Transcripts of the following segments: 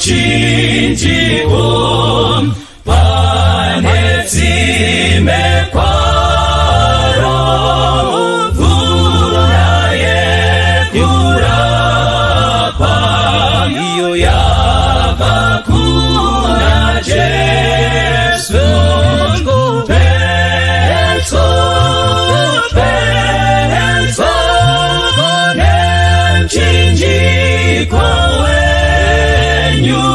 nemuchinjiko pane tsime kwaro mvura yekurapa iyo yabva kuna Jesu. Petso, petso nemuchinjiko wenyu,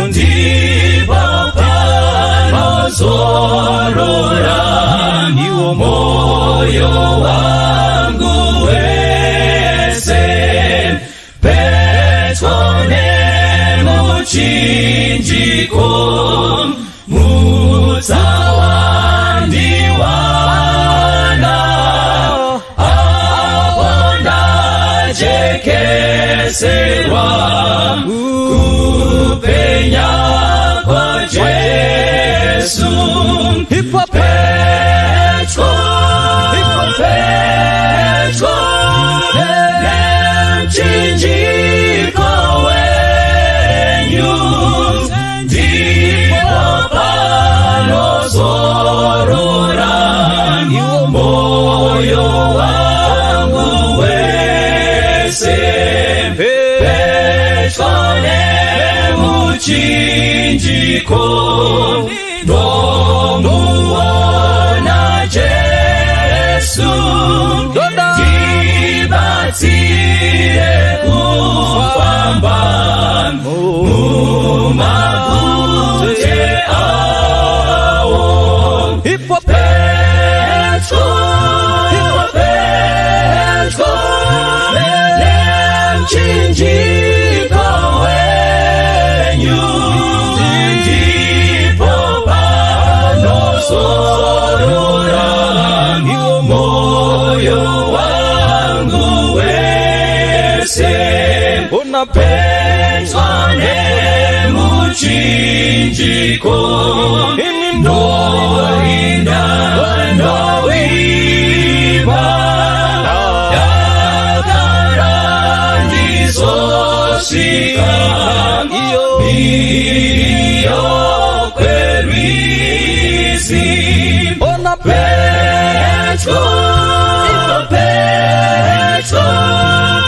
ndipo panozorora moyo wangu wese. Petso nemuchinjiko, mutsa wandiwana apo ndajekeserwa kupenya kwa Jesu. Petso, petso nemuchinjiko wenyu, ndipo panozorora moyo wangu wese. Petso nemuchinjiko, ndomuona Jesu, ndibatsire kufamba mumabvute awo. Petso, petso nemuchinjiko wenyu, ndipo panozorora moyo wangu wese. Petso nemuchinjiko, ndoinda, ndoimba, dakara ndizosvika mhiri kwerwizi. Petso, petso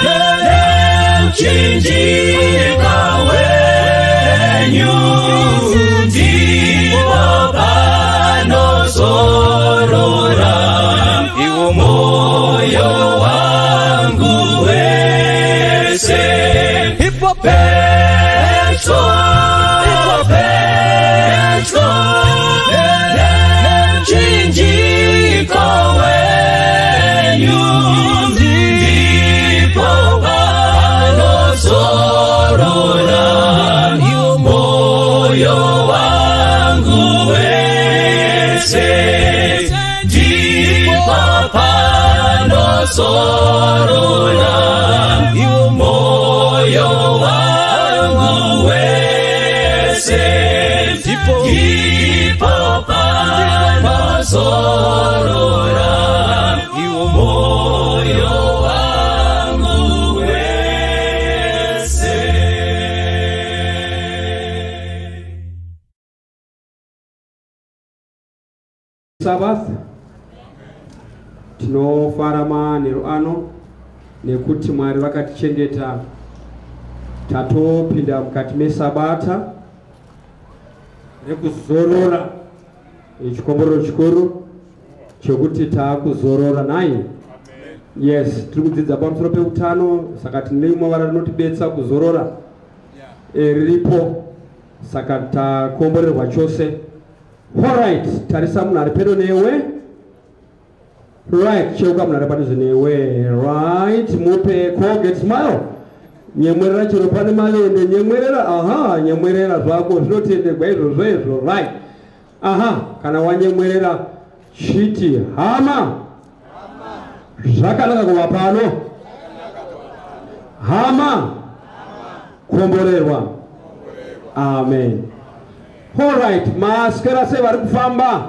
nemuchinjiko wenyu, ndipo panozorora moyo wangu wese. Petso, petso nemuchinjiko wenyu, ndipo panozorora moyo wangu wese, ndipo panozorora moyo wangu wese, ndipo panozorora moyo wangu wese. Sabbath. Tinofara manheru ano nekuti Mwari vakatichengeta, tatopinda mukati mesabata rekuzorora. Chikomborero chikuru chekuti taakuzorora nai. Yes, tiri kudzidza pamusoro peutano, saka tine rimwe vara rinotibetsa kuzorora riripo, saka takomborerwa chose. Alright, tarisa munhu ari pedo newe. Right, cheuka munhu ari padhuze newe. Right, mupe Colgate smile. Nyemwerera chero pane mavende, nyemwerera. Aha, nyemwerera zvako, zvinotendegwa izvozvo izvo. Right, aha, kana wanyemwerera, chiti, "Hama, zvakanaka kuva pano. Hama, komborerwa. Amen." Alright, maswera sei vari kufamba,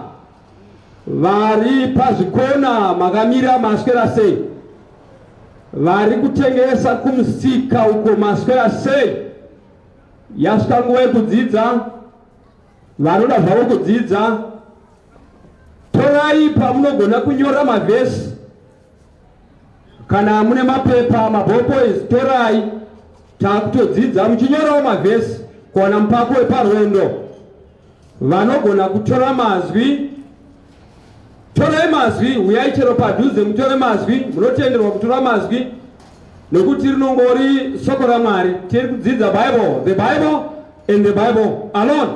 vari pazvikona makamira? Maswera sei vari kutengesa kumusika uko? Maswera sei? Yasvika nguva yekudzidza, vanoda zvavo kudzidza, torai pamunogona kunyora mavhesi. Kana mune mapepa, maballpoints, torai, takutodzidza muchinyorawo mavhesi kuwana mupako weparwendo. Vanogona kutora mazwi, torai mazwi, huyai chero padhuze mutore mazwi, munotenderwa kutora mazwi nekuti rinongori soko raMwari. Tiri kudzidza Bible, the Bible and the Bible alone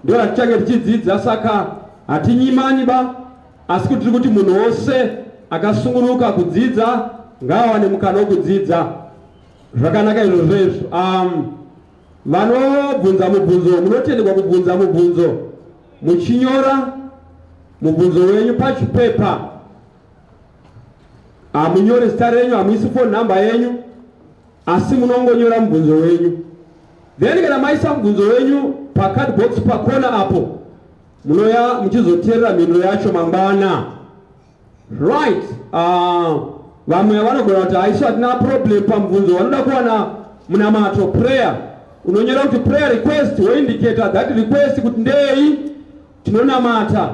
ndo ratichange tichidzidza, saka hatinyimani ba, asi kuti tiri kuti munhu wose akasungunuka kudzidza ngaawane mukana wekudzidza. Zvakanaka izvozvo izvo. Vanobvunza mubvunzo, munotenderwa kubvunza mubvunzo muchinyora mubvunzo wenyu pachipepa. Hamunyori zita renyu, hamuisi phone number yenyu, asi munongonyora mubvunzo wenyu. Then kana maisa mubvunzo wenyu pacard box pakona apo, munoya muchizoteerera mhinduro yacho mangwana. Right. Vamwe vanogona kuti haisu hatina problem pamubvunzo, vanoda kuwana munamato, prayer. Unonyora kuti prayer request, woindicata that request kuti ndei. Tinonamata,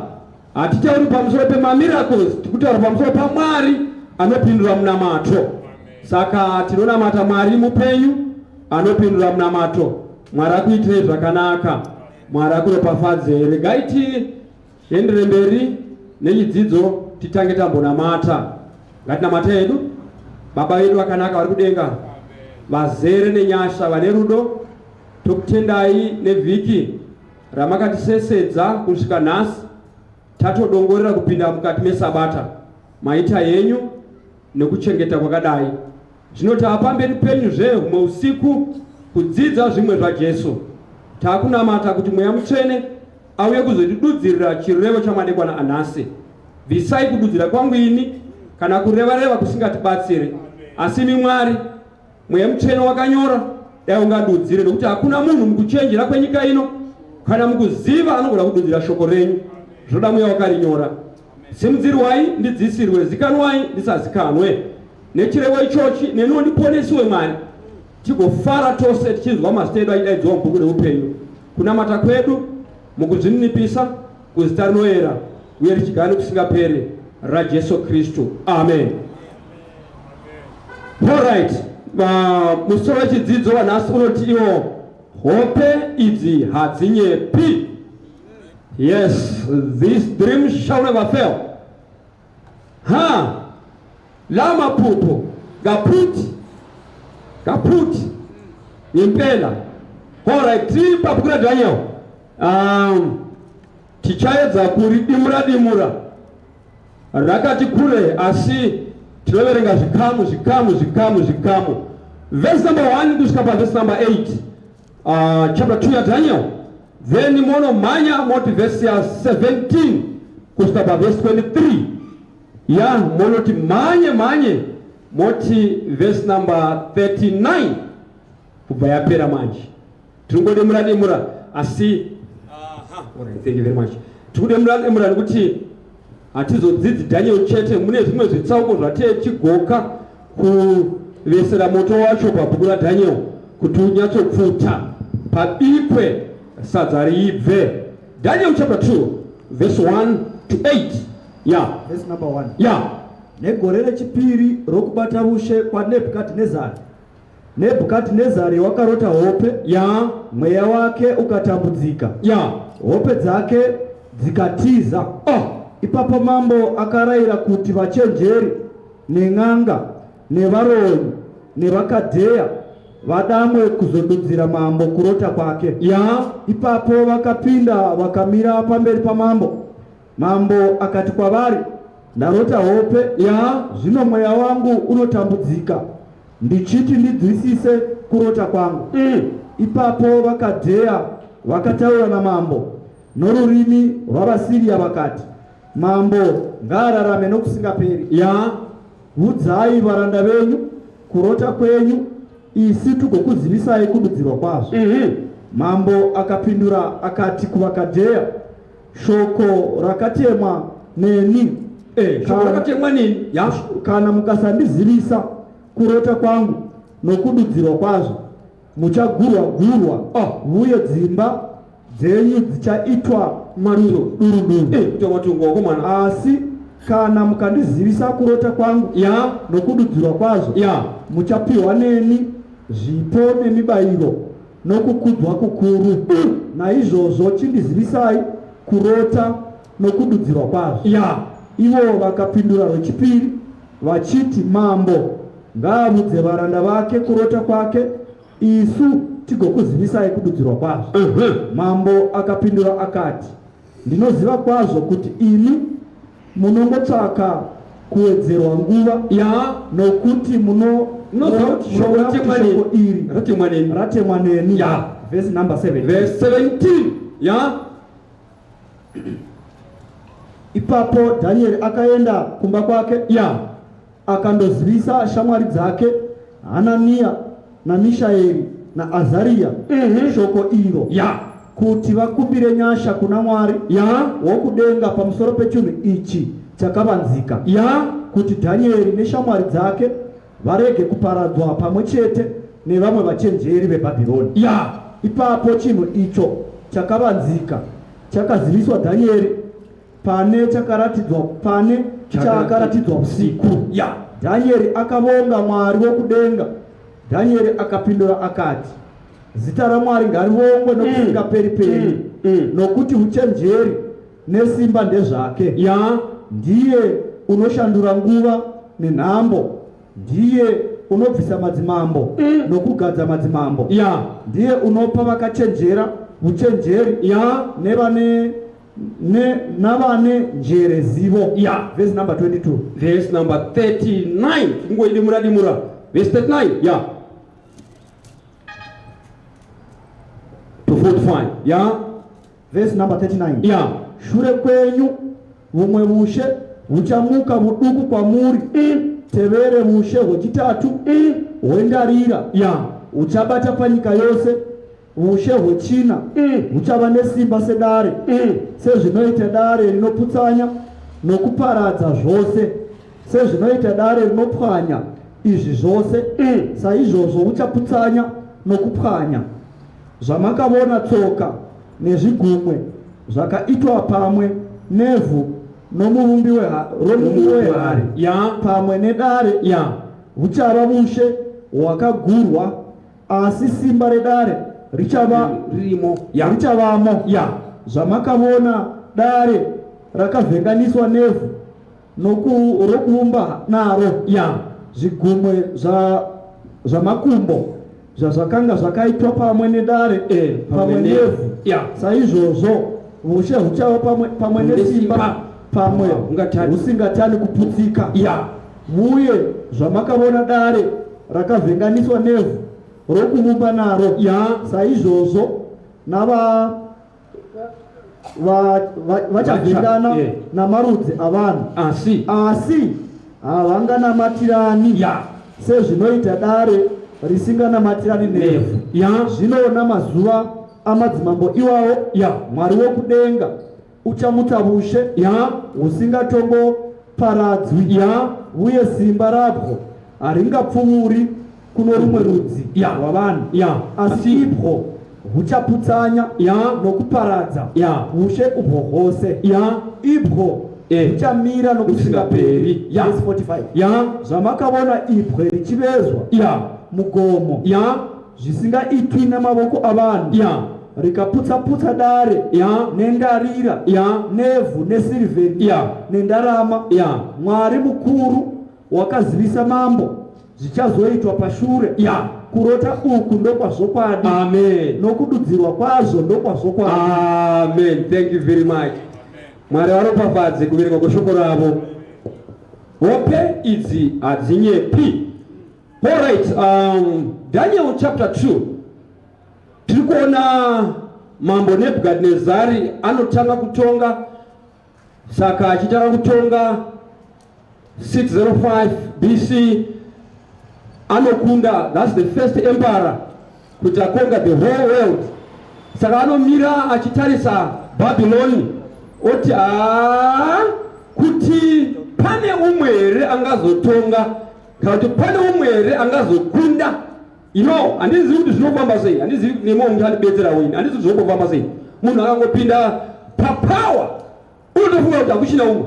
hatitauri pamusoro pemamiracles, tikutaura pamusoro paMwari anopindura munamato. Saka tinonamata Mwari mupenyu anopindura munamato. Mwari akuitirei zvakanaka, Mwari akuropafadze. Regai tiendere mberi nechidzidzo, titange tambonamata. Ngatinamate hedu. Baba vedu vakanaka vari kudenga, vazere nenyasha, vane rudo, tokutendai nevhiki ramakatisesedza kusvika nhasi. Tatodongorera kupinda mukati mesabata. Maita henyu nekuchengeta kwakadai. Zvino tava pamberi penyu zve humwe usiku kudzidza zvimwe zvaJesu. Takunamata kuti Mweya Mutsvene auye kuzotidudzirira chirevo chamadekwana anhasi. Bvisai kududzira kwangu ini kana kureva-reva kusingatibatsiri, asi imi Mwari, Mweya Mutsvene wakanyora, dai ungadudzire, nokuti hakuna munhu mukuchenjera kwenyika ino kana mukuziva anogona kududzira shoko renyu. Zvoda Mweya wakarinyora. Simudzirwai ndidzisirwe, zikanwai ndisazikanwe. Nechirevo ichochi neniwo ndiponesiwe Mwari, tigofara tose tichinzwa mazita edu achidaidzwa mubhuku reupenyu. Kunamata kwedu mukuzvininipisa kuzita rinoera uye richigara nekusingaperi raJesu Kristu, amen. Alright, musoro wechidzidzo wanhasi unoti iwo hope idzi hadzinyepi. Yes, this dream shall never fail. Ha, la maphupho kaphuthi kaphuthi ngempela. Alright, tiri pabhuku raDaniel. Tichaedza kuridimura dimura rakati kure, asi tinoverenga zvikamu zvikamu zvikamu zvikamu, verse number 1 kusvika paverse number 8, chapter 2 yaDaniel. Then monomhanya moti verse ya 17 kusvika paverse 23 ya, monoti mhanye mhanye moti verse number 39 kubva yapera. Manje tiringodemura demura, asi aha, alright, thank you very much. Tikudemura demura nekuti hatizodzidzi Daniel chete, mune zvimwe zvitsauko zvatetigoka kuvesera moto wacho pabhuku raDaniel kuti unyatsopfuta, pabikwe sadza riibve. Daniel chapter 2 verse 1 to 8, yeah. Verse number 1. Yeah. Negore rechipiri rokubata ushe kwaNebhukadhinezari, Nebhukadhinezari wakarota hope, mweya wake ukatambudzika, hope dzake dzikatiza. Oh. Ipapo mambo akarayira kuti vachenjeri nen'anga nevaroyi nevaKadheya vadamwe kuzodudzira mambo kurota kwake. Ipapo vakapinda vakamira pamberi pamambo. Mambo akati kwavari, "Ndarota hope, zvino mweya wangu unotambudzika, ndichiti ndinzwisise kurota kwangu." Ipapo vaKadheya vakataura namambo norurimi rwavaSiria vakati, "Mambo ngaararame nokusingaperi. Udzai varanda venyu kurota kwenyu, isu tigokuzivisai kududzirwa kwazvo." Mambo akapindura akati kuvaKadheya, "Shoko rakatemwa neni, Shoko rakatemwa neni, ya. Kana mukasandizivisa kurota kwangu nokududzirwa kwazvo, Muchagurwa gurwa. Oh. Uye dzimba dzenyu dzichaitwa Matungo. duruduru. Eh, kuita matungo wakomana. Asi kana mukandizivisa kurota kwangu Ya. nokududzirwa kwazvo, Ya. muchapiwa neni zvipo nemibayiro nokukudzwa kukuru. Naizvozvo chindizivisai kurota nokududzirwa kwazvo. Ya. Ivo vakapindura rwechipiri vachiti, Mambo ngaavudze varanda vake kurota kwake, isu tigokuzivisai kududzirwa kwazvo. Mambo akapindura akati, Ndinoziva kwazvo kuti imi munongotsvaka kuwedzerwa nguva, Ya. nokuti muno Munoziva kuti shoko munoona kuti ratemwa neni. shoko iri Ratemwa neni. ratemwa neni. Ya. Verse number 7. Verse 17. Ya. Ipapo Dhanieri akaenda kumba kwake Ya. akandozivisa shamwari dzake Hanania naMishaeri naAzaria shoko iro, Ya. kuti vakumbire nyasha kuna Mwari Ya. wokudenga pamusoro pechinhu ichi chakavanzika, Ya. kuti Dhanieri neshamwari dzake varege kuparadzwa pamwe chete nevamwe vachenjeri veBhabhironi. Ya. Ipapo chinhu icho chakavanzika chakaziviswa Dhanieri pane chakaratidzwa pane chaakaratidzwa usiku. Ya. Dhanieri akavonga Mwari wokudenga. Dhanieri akapindura akati, Zita raMwari ngarivongwe nokusingaperi-peri, nokuti uchenjeri nesimba ndezvake. Ya. Ndiye unoshandura nguva nenhambo, ndiye unobvisa madzimambo nokugadza madzimambo. Ya. Ndiye unopa vakachenjera uchenjeri Ya. nevane ne, navane njere zivo. Ya. Verse number 22. Verse number 39. Kungoidimura dimura. Verse 39. Ya. To 45. Ya. Verse number 39. Ya. Shure kwenyu vumwe vushe huchamuka vuduku kwamuri, tevere vushe hwechitatu hwendarira Ya. huchabata panyika yose. Vushe hwechina huchava nesimba sedare, sezvinoita dare rinoputsanya nokuparadza zvose, sezvinoita dare rinopwanya izvi zvose, saizvozvo huchaputsanya nokupwanya. Zvamakavona tsoka nezvigumwe zvakaitwa pamwe nevhu nomuvumbi romuvumbi wehari Ya. pamwe nedare, Ya. huchava vushe hwakagurwa, asi simba redare richava ririmo. Ya. richavamo. Ya. Zvamakavona dare rakavhenganiswa nevhu rokuumba naro, Ya. zvigumwe zvamakumbo zvazvakanga zvakaitwa pamwe nedare pamwe nevhu, Ya. saizvozvo vushe huchava pamwe nesimba Nesimba. pamwe Hungatani. husingatani kuputsika. Ya. Uye zvamakavona dare rakavhenganiswa nevhu rokuumba naro, Ya. saizvozvo nava vachavhengana namarudzi avanhu, Asi. asi havanganamatirani, Ya. sezvinoita dare risinganamatirani nevhu. Ya. Zvino namazuva amadzimambo iwawo, Ya. Mwari wokudenga uchamutsa vushe Ya. husingatongoparadzwi, Ya. uye simba rabwo haringapfuuri kuno rumwe rudzi Ya. rwavanhu, Ya. asi ibwo huchaputsanya Ya. nokuparadza Ya. ushe ubwo hwose, Ya. ibwo huchamira nokusingaperi. Nokusingaperi. Ya. Verse 45. Ya. Zvamakavona ibwe richivezwa Ya. mugomo, Ya. zvisingaitwi namavoko avanhu, Ya. rikaputsa-putsa dare Ya. nendarira Ya. nevhu nesirivheri Ya. nendarama, Ya. Mwari mukuru wakazivisa mambo zvichazoitwa pashure. Ya. Kurota uku ndokwazvokwadi, Amen. nokududzirwa kwazvo ndokwazvokwadi. Amen. Thank you very much. Mwari varopafadze kuverengwa kweshoko ravo. Hope idzi hadzinyepi. Alright, Daniel chapter 2. Tiri kuona mambo Nebhukadhinezari anotanga kutonga, saka achitanga kutonga 605 BC, anokunda. That's the first emperor kuti aconquer the whole world. Saka anomira achitarisa Bhabhiloni, oti, haa, kuti pane umwe here angazotonga, kana kuti pane umwe here angazokunda? You know, handizivi kuti zvinofamba sei, handizivi kuti nemumwe muchandibetsera wini, handizivi kuti zvinombofamba sei. Munhu akangopinda papower unotofunga kuti hakuchina umwe.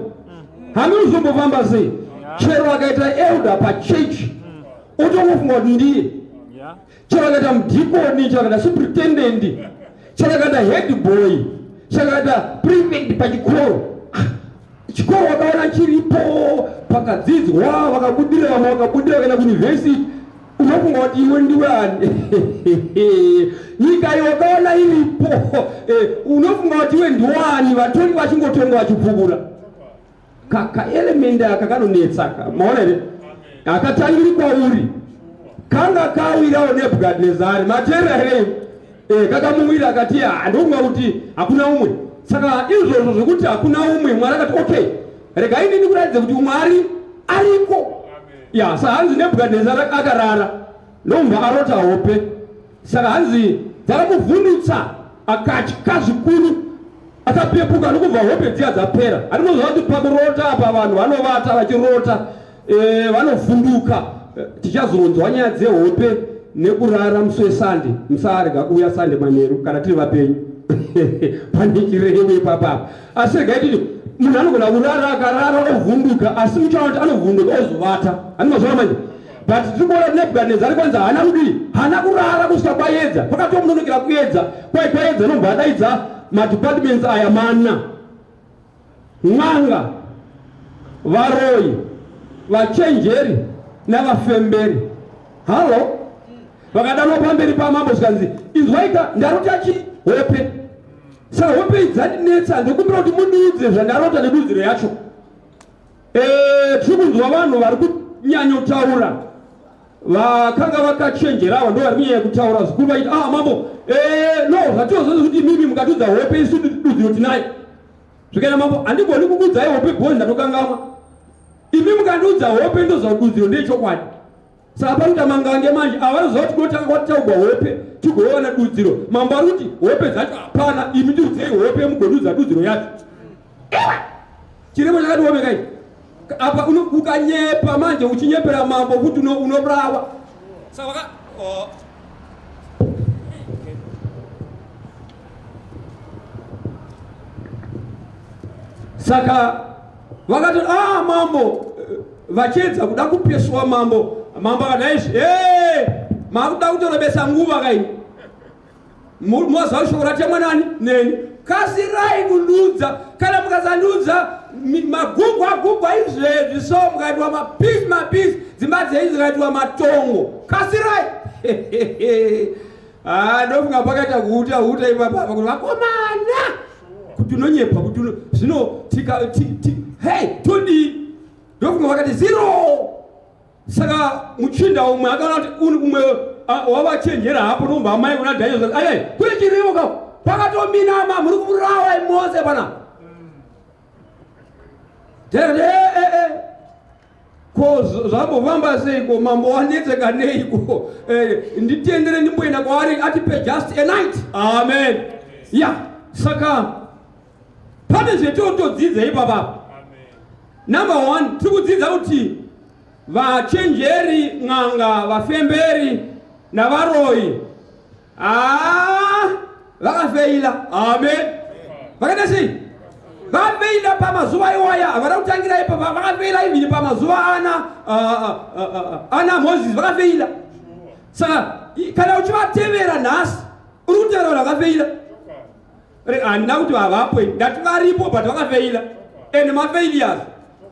Hameno zvinombofamba sei. Chero akaita elder pachurch otongofunga kuti ndiye. Chero akaita mudhikoni, chero akaita superintendent, chero akaita head boy, chero akaita prefect pachikoro. Chikoro wakaona chiripo, pakadzidzwa, vakabudirira, vamwe vakabudirira vakaenda kuuniversity, unofunga kuti iwe ndiwe ani? Nyika iyo wakaona iripo, eh, unofunga kuti iwe ndiwani? Vatongi vachingotonga vachipfukura. Kaelement aka kanonetsa ka, maona here? Hakatangiri kwauri, kanga kawirawo Nebhukadnezari, mateerera here? Eh, kakamuwira akati ndofunga kuti hakuna umwe. Saka izvozvo zvekuti hakuna umwe, Mwari akati okay, regai ndini kuratidze kuti Mwari ariko. Ya, saka hanzi Nebhukadnezari akarara ndobva arota hope. Saka hanzi dzakamuvhundutsa akatya zvikuru, akapepuka ndokubva hope dziya dzapera. Handinoziva kuti pakurota apa vanhu vanovata vachirota e, vanovhunduka. Tichazonzwa nyaya dzehope nekurara musi weSunday. Musarega kuuya Sunday manheru kana tiri vapenyu. Pane chirevo ipapa. Asi regai titi munhu anogona kurara akarara ovhunduka, asi muchaona kuti anovhunduka ozovata. Handinoziva manje. But tiri kuona Nebhukadnezari kwanzi haana kudii, haana kurara kusvika kwayedza. Kwakatomunonokera kuedza, kwai kwayedza anobva adaidza madepartments aya mana. N'anga, varoyi, vachenjeri navafemberi. Halo? Vakadanwa pamberi pamambo zvikanzi, inzwaika, ndarota chi hope. Saka hope idzi dzandinetsa, ndokumbira kuti mundiudze zvandarota nedudziro yacho. Eh, tiri kunzwa vanhu vari kunyanyotaura vakanga vakachenjera ava ndo vari kunyanya kutaura zvikuru vaiti ah mambo eh, no zvatinozoza kuti mimi mukatiudza hope isu dudziro tinayo. Zvikaenda mambo, handigoni kukuudzai hope because ndatokangamwa. Imi mukandiudza hope ndoziva kuti dudziro ndeyechokwadi. Saka panoita mangange manje, ava vanoziva kuti kunotanga kwataugwa hope tigowana dudziro. Mambo ari kuti hope dzacho hapana, imi ndiudzei hope mugondiudza dudziro yacho. Iwe! Chirevo chakati omeka ichi. Apa ukanyepa manje uchinyepera mambo kuti unourawa. Saka waka oh. Saka vakati ah mambo vachiedza kuda kupeswa mambo. Mambo akati izvi hey, makuda kutorebesa nguva kaini. Moziva shoko ratemwa nani neni. Kasirai kundudza, kana mukasandudza magugwa gugwa izvezvi so mukaitwa mapisi mapisi, dzimba dzenyu dzikaitwa matongo. Kasirai. Ah, ndofunga pakaita huta huta ipapa apa kuti vakomana kuti unonyepa kuti zvino tika ti, hey todii? Ndofunga vakati zero. Saka muchinda umwe akaona kuti umwe wavachenjera hapo ndomba amai kuna Daniel ayai kune chirivo ka pakatominama muri kuburawa mose pana Daniel eh eh eh ko zvambofamba seiko mambo wanetseka neiko eh, nditendere ndimboenda kwaari atipe just a night. Amen. Ya yeah. Saka pane zvetinotodzidza ipapa. Number one, tiri kudzidza kuti vachenjeri, n'anga, vafemberi navaroyi ah, vakafeila. Amen. Vakaita sei? Vafeila pamazuva iwaya, havana kutangira ipapa, vakafeila even pamazuva ana ana Moses vakafeila. Saka kana uchivatevera nhasi, uri kutevera vanhu vakafeila. Handina kuti havapo, ndati varipo but vakafeila and mafailures.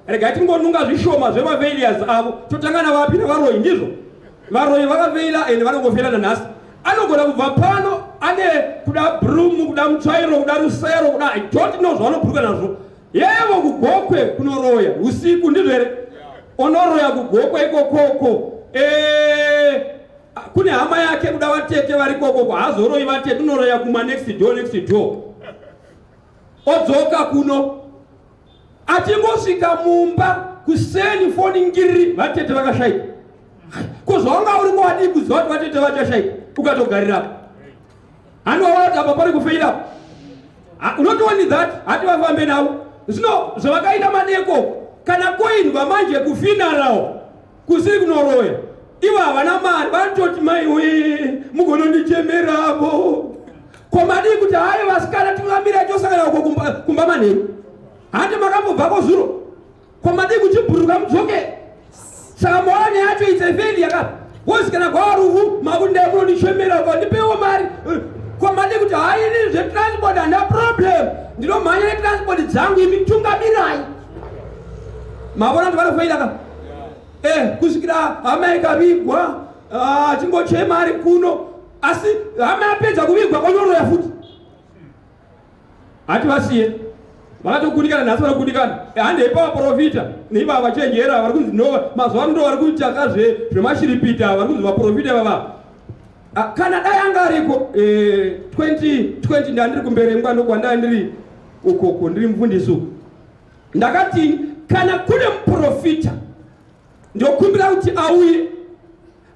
Regai tingonunga zvishoma zvemafailures avo, totanga navapi? Navaroyi. Ndizvo, varoyi vakafeila and vanongofeila nanhasi. Anogona kubva pano ane kuda broom, kuda mutsvairo, kuda rusero, kuda I don't know zvavanobhuruka nazvo. Yevo kuGokwe kunoroya usiku, ndizvo here? Onoroya kuGokwe ikokoko. Kune hama yake kuda vatete vari kokoko, haazoroyi vatete, unoroya kuma next door, next door. Odzoka kuno achingosvika mumba kuseni foni ngiriri, vatete vakashaika. Ko zvawanga uri kuwadii kuziva kuti vatete vachashaika ukatogarirapo? Handiwaona kuti apa pari kufeila? Not only that, hati vafambe navo zvino zvavakaita madeko kana koindwa manje kufuneral kusiri kunoroya. Ivo havana mari, vanototi maiwe mugonondichemeravo. Ko madii kuti hayi vasikana tingamira tosangana uko kumba, kumba manheru. Handi makambobvako zuro. Ko madii kuchibhuruka mudzoke. Saka maona nyaya yacho it's a failure ka. Wozi kana gwava rufu makuti ndai munondichemera uko ndipewo mari. Ko madii kuti hayi ini zvetransport handina problem. Ndinomhanya netransport dzangu imi tungamirai. Mavona kuti vanofaila ka. Eh, kusvikira hama ikavigwa ah, achingochema ari kuno asi hama yapedza kuvigwa onoroya futi hativasiye vakatokundikana nhasi vanokundikana eh, handei pavaprofita neiva vachenjera vari kunzi no mazuva ano ndo vari kuitaka zvemashiripita vari kunzi vaprofita vava ah, kana dai anga ariko 2020 eh, ndandiri kumberengwa ndokwandai ndiri ukoko ndiri mufundisi uku Ndakati kana kune muprofita ndokumbira kuti auye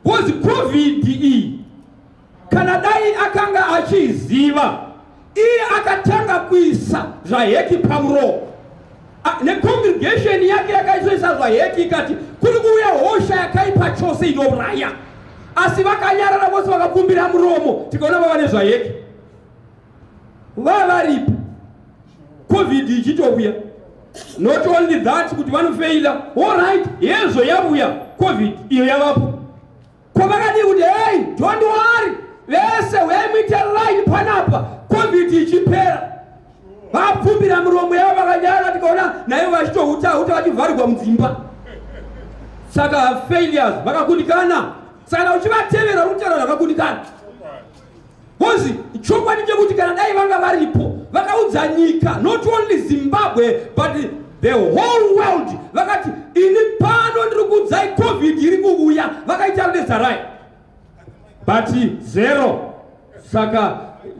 because covid iyi kana dai akanga achiiziva iye akatanga kuisa zvaheki pamuromo necongregation yake yakaizoisa zvaheki ikati kuri kuuya hosha yakaipa chose inouraya asi vakanyarara vose vakakumbira muromo tikaona vava nezvaheki vavaripi Covid ichitouya. Not only that kuti vanofeila. All right, yezvo yavuya Covid iyo yavapo. Ko vakadii kuti hey, don't worry. Vese huyai muite line panapa Covid ichipera. Vapfumbira miromo yavo vakanyara tikaona naivo vachitohuta huta vachivharigwa mudzimba. Saka failures vakakundikana. Saka uchivatevera uri kutaura zvakakundikana. Because chokwadi chekuti kana dai vanga varipo vakaudza nyika not only Zimbabwe but the whole world vakati ini pano ndiri kuudzai covid iri kuuya vakaita nezarai but zero saka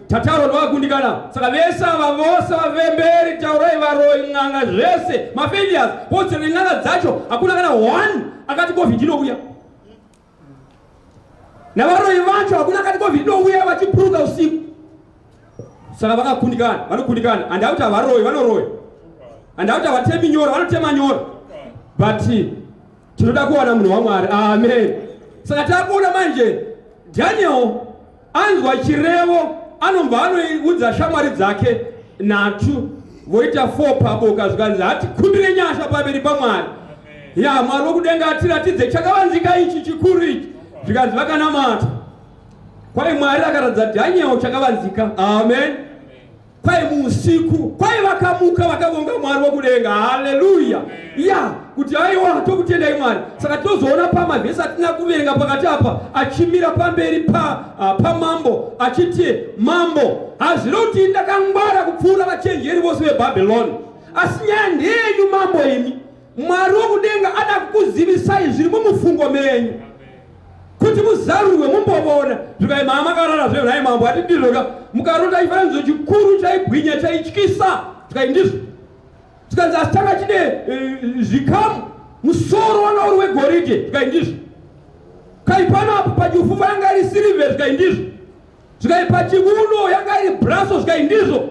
tataro ndovakundikana saka vese ava vose vavemberi taurai varoyi n'anga zvese mafailures vose nen'anga dzacho hakuna kana one akati covid inouya navaroyi vacho hakuna akati covid inouya vachipuruka usiku saka vakakundikana vanokundikana handava kuti havaroyi vanoroya handava kuti havatemi nyora vanotema nyora but tinoda kuwana munhu wamwari amen saka takuona manje daniel anzwa chirevo anobva anoudza shamwari dzake nhatu voita 4 paboka zvikanzi hatikumbire nyasha pamberi pamwari ya mwari wokudenga atiratidze chakavanzika ichi chikuru ichi zvikanzi vakanamata kwai mwari akaratidza dhaniel chakavanzika amen Kwai muusiku kwai vakamuka vakavonga Mwari wokudenga. Haleluya! Ya kuti aiwa tokutendai Mwari. Saka tinozoona pamavhesi atina kuverenga pakati apa achimira pamberi pa uh, pamambo achiti mambo hazvino kuti ndakangwara kupfuura vachenjeri vose veBhabhiloni, asi nyaya ndeyenyu mambo imi. Mwari wokudenga ada kukuzivisai zviri mumufungo menyu kuti muzarurwe mumbovona zvikai maa makarara zve nhai mambo ati ndizvoka mukarota chifananidzo chikuru chaibwinya chaityisa zvikai ndizvo zvikanzi asi changa chine eh, zvikamu musoro wanga uri wegoridhe zvikai ndizvo kai panapo pachifuva yanga iri sirivhe zvikai ndizvo zvikai pachivuno yanga iri braso zvikai ndizvo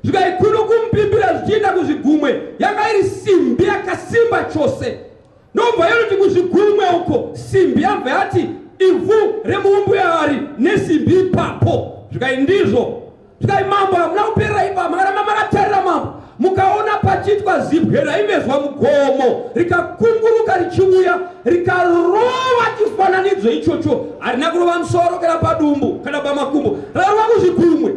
zvikai kuno kumpimbira zvichienda kuzvigumwe yanga iri simbi yakasimba chose Ndobva yoti kuzvigumwe uko simbi yabva yati ivhu remuumbi ari nesimbi ipapo. Zvikai ndizvo. Zvikai mambo hamuna kuperera ipapo makaramba makatarira mambo. Mukaona pachiitwa zibwe raivezwa mugomo rikakunguruka richiuya rikarova chifananidzo ichocho harina kurova musoro kana padumbu kana pamakumbo rarova kuzvigumwe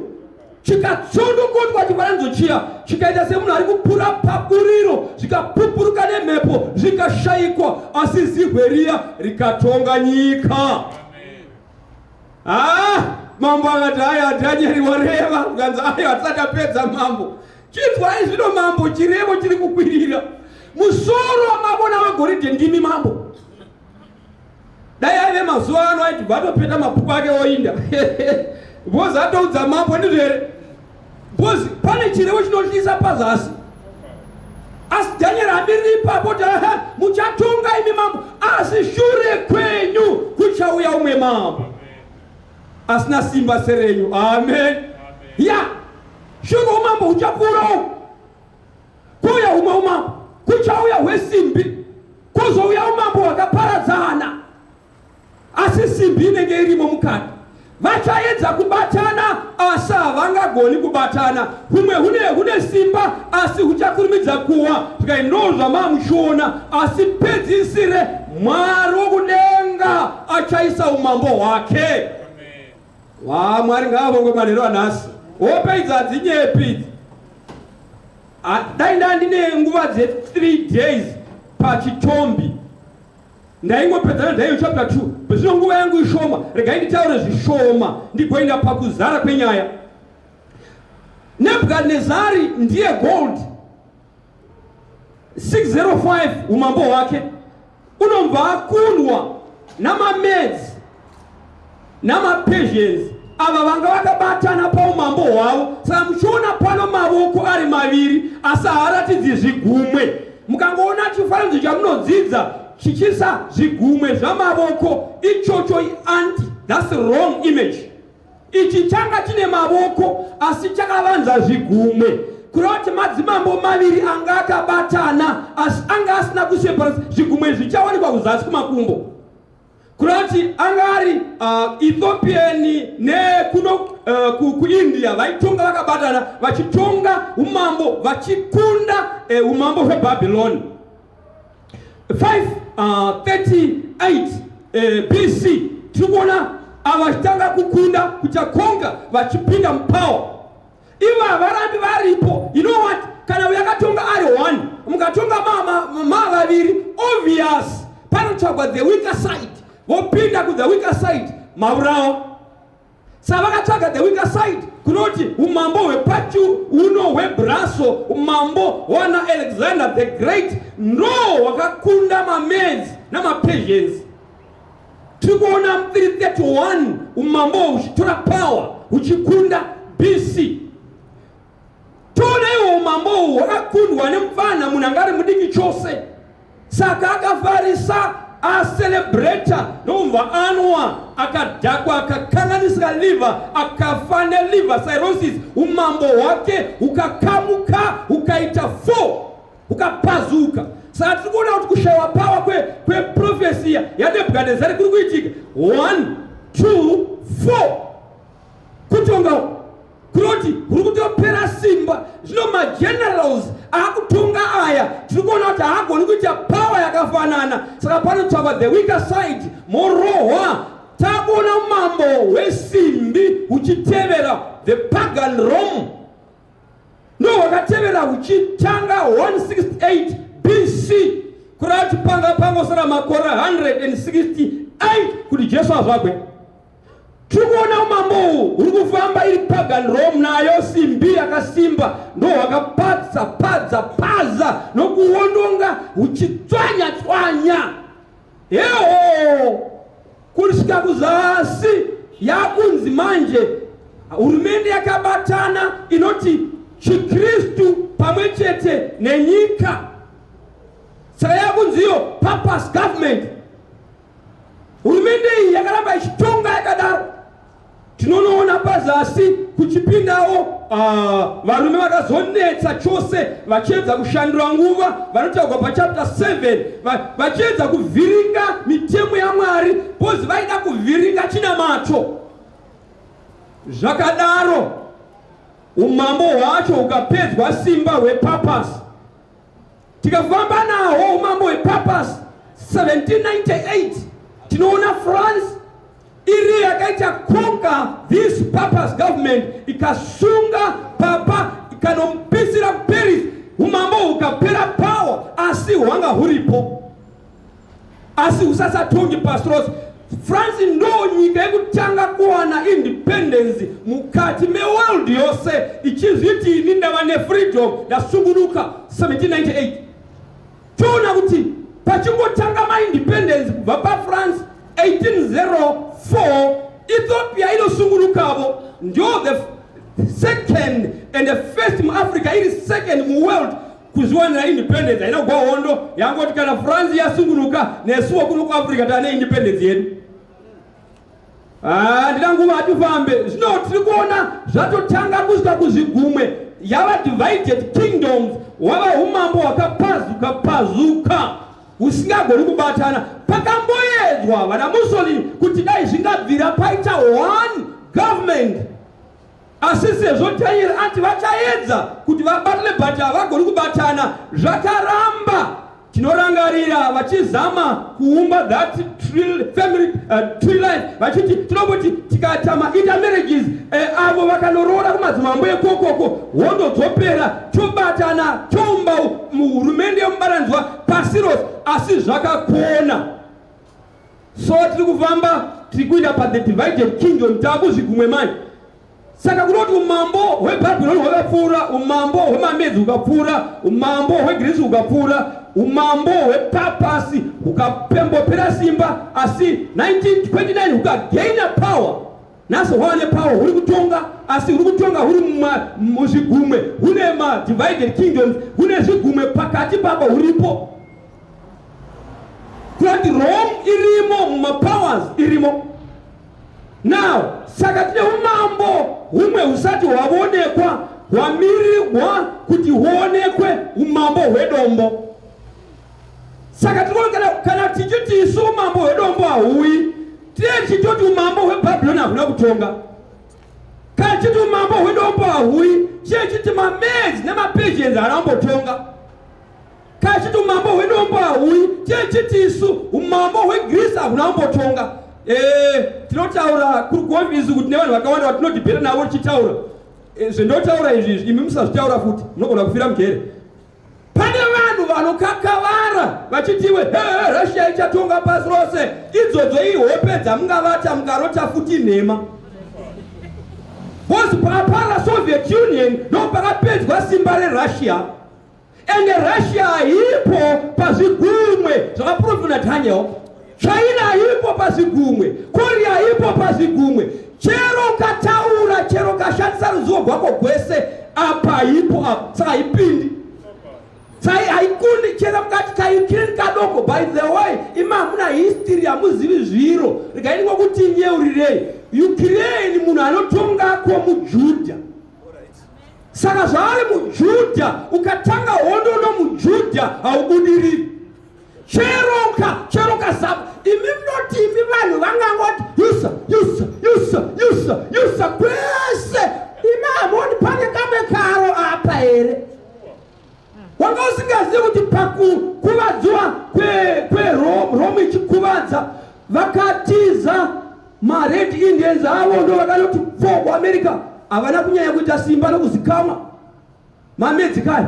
chikatsondokotwa chifananidzo chiya chikaita semunhu ari kupura paburiro zvikapupuruka nemhepo zvikashayikwa asi zihwe riya rikatonga nyika ah, mambo akati aya dhanyeri wareva ukanzi ayo hatisati apedza mambo chinzwai zvino mambo chirevo chiri kukwirira musoro wamavona wegoridhe ndimi mambo Dai aive mazuva ano aiti vatopeta mabhuku ake oinda bhozi atoudza mambo ndizvo here bhozi pane chirevo chinotyisa pazasi asi dhanieri amiriri ipapo kuti muchatonga imi mambo asi shure kwenyu kuchauya umwe mambo asina simba serenyu amen ya shure umambo huchapfuura uku Kuuya humwe umambo kuchauya hwesimbi, kuzouya umambo hwakaparadzana. Asi simbi inenge irimo mukati. Vachaedza kubatana asi havangagoni kubatana. Humwe hune hune simba asi huchakurumidza kuwa. Zvikai ndo zvamamuchiona, asi pedzisire Mwari wokudenga achaisa umambo hwake. Wa Mwari ngaavongwe manheru anhasi. Hope idzi hadzinyepi idzi. Dai ndandine nguva dze 3 days pachitombi, ndaingopedza naDaniel chapter 2. Zvino nguva yangu ishoma, regai nditaure zvishoma ndigoenda pakuzara kwenyaya. Nebhukadnezari ndiye gold 605. Umambo hwake unobva akundwa namaMedes namaPersians, ava vanga vakabatana paumambo hwavo. Saka muchiona pano mavoko ari maviri, asi haaratidzi zvigumwe. Mukangoona chifananidzo chamunodzidza chichisa zvigumwe zvamavoko, ichocho ianti, that's wrong image. Ichi changa chine mavoko asi chakavanza zvigumwe, kureva kuti madzimambo maviri anga akabatana asi anga asina kuseparate. Zvigumwe zvichawanikwa kuzasi kumakumbo, kureva kuti anga ari Ethiopian nekuno kuIndia, vaitonga vakabatana, vachitonga umambo, vachikunda umambo hweBhabhiloni. 538 BC tiri kuona ava vachitanga kukunda, kuchakonga, vachipinda mupower. Ivo havarambi varipo. You know what, kana uyo akatonga ari one, mukatonga ma vaviri, obvious panotsvagwa the weaker side, vopinda ku the weaker side, maurawa. Saka vakatsvaga the weaker side, kunoti umambo hwepachu uno hwebrass, umambo hwana Alexander the Great, ndo hwakakunda maMedes namaPersians. Tiri kuona 331 umambo huchitora power, huchikunda BC. Toona iwo umambo uhu hwakakundwa nemufana, munhu anga ari mudiki chose. Saka akafarisa, acelebrata, ndokubva anwa akadhakwa, akakanganisika liver, akafa neliver cirrhosis. Umambo hwake hukakamuka, hukaita 4, hukapazuka. Saka tiri kuona kuti kushayiwa power kweprophecy yaNebhukadnezari kuri kuitika 1 2 4 kutonga, kunoti huri kutopera simba. Zvino magenerals aakutonga aya, tiri kuona kuti haagoni kuita power yakafanana. Saka panotsvakwa the weaker side, morohwa. Takuona umambo hwesimbi huchitevera, the pagan Rome ndo hwakatevera huchitanga 168 BC, kureva kuti panga pangosara makore 168 kuti Jesu azvagwe. Tiri kuona umambo uhu huri kufamba, iri pagan Rome nayo simbi yakasimba, ndo hwakapadza padza paza nokuwondonga, huchitswanya tswanya heho kusvika kuzasi. Yakunzi manje hurumende yakabatana inoti chiKristu pamwe chete nenyika. Saka yakunziyo papist government. Hurumende iyi yakaramba ichitonga yakadaro. Tinonoona pazasi kuchipindawo varume vakazonetsa chose, vachiedza kushandura nguva, vanotaurwa pachapter 7, vachiedza kuvhiringa mitemo yaMwari, because vaida kuvhiringa chinamato. Zvakadaro umambo hwacho hukapedzwa simba hwepapasi. Tikafamba naho umambo hwepapasi, 1798 tinoona France iri yakaita conquer this papist government, ikasunga papa, ikanomupisira kuParis. Umambo hukapera power, asi hwanga huripo, asi husasatongi pasi rose. France ndo nyika yekutanga kuwana independence mukati meworld yose, ichizviti ini ndava nefreedom, ndasungunuka, 1798. Toona kuti pachingotanga maindependence kubva paFrance 1804, Ethiopia inosungunukavo, ndo the second and the first muAfrica, iri second muworld kuzviwanira independence. Haina kugwa hondo, yangoti kana France yasungunuka, nesuwo kuno kuAfrica tane independence yedu. Handina nguva, hatifambe. Zvino tiri kuona zvatotanga kusvika kuzvigumwe, yava divided kingdoms, hwava umambo hwakapazuka pazuka, husingagoni kubatana. Pakamboedzwa vana Mussolini kuti dai zvingabvira paita one government, asi sezvo Daniel ati vachaedza kuti vabatane but havagoni kubatana, zvakaramba. Tinorangarira vachizama kuumba that tree, family tree life, vachiti tinomboti tikaita ma-intermarriages avo vakanoroora kumadzimambo ekokoko, hondo dzopera, tobatana, toumba muhurumende yemubatanzwa pasi rose, asi zvakakona. So tiri kufamba, tiri kuenda pathe divided kingdom, taakuzvigumwe manje. Saka kunoti umambo hweBhabhironi hwakapfuura, umambo hwemaMedzi hukapfuura, umambo hweGirisi hukapfuura, umambo hwepapasi hukapembopera simba, asi 1929 hukagaina power. Nhasi hwava nepower, huri kutonga, asi huri kutonga huri muzvigumwe, hune madivided kingdoms, hune zvigumwe pakati pabo huripo. Kunoti Rome irimo mumapowers, irimo now. Saka tine umambo humwe husati hwavonekwa, hwamirirwa kuti huonekwe, umambo hwedombo. Saka tiri kana tichiti isu umambo hwedombo hauyi, tine tichitoti umambo hwebhabhironi hahuna kutonga. Kana tichiti umambo hwedombo hauyi, tine tichiti maMedes nemaPersians haana kumbotonga. Kana tichiti umambo hwedombo hauyi, tine tichiti isu umambo hweGreece hahuna kumbotonga. Tinotaura kuri kuofisi kuti nevanhu vakawanda vatinodhibheta navo tichitaura zvendotaura izvi, izvi imi musazvitaura futi, munogona kufira mujere. Pane vanhu vanokakavara vachitiwe Russia ichatonga pasi rose. Idzodzo ihope dzamungavata mukarota futi, nhema, because papara Soviet Union ndo pakapedzwa simba reRussia. Ende Russia haipo pazvigumwe zvakaprofitwa naDaniel. China haipo pazvigumwe, Korea haipo pazvigumwe. Chero ukataura, chero ukashandisa ruzivo rwako gwese, apa haipo apa, saka haipindi, sai haikundi. Chero mukati kaUkraine kadoko. By the way, imi hamuna history, hamuzivi zviro. Regai ndingokuti nyeurirei, Ukraine munhu anotongako muJudha. Saka zvaari muJudha, ukatanga hondo nomuJudha haubudiriri. Chero ukazama, imi munoti, imi vanhu vangangoti yusa yusa yusa yusa yusa kwese, imi hamuoni pane kamwe karo apa here? Wanga usingazivi kuti pakukuvadziwa kweRome ichikuvadza, vakatiza maRed Indians avo, ndo vakanoti pfo kuAmerica. Havana kunyanya kuita simba nokuzikamwa maMedzi kare.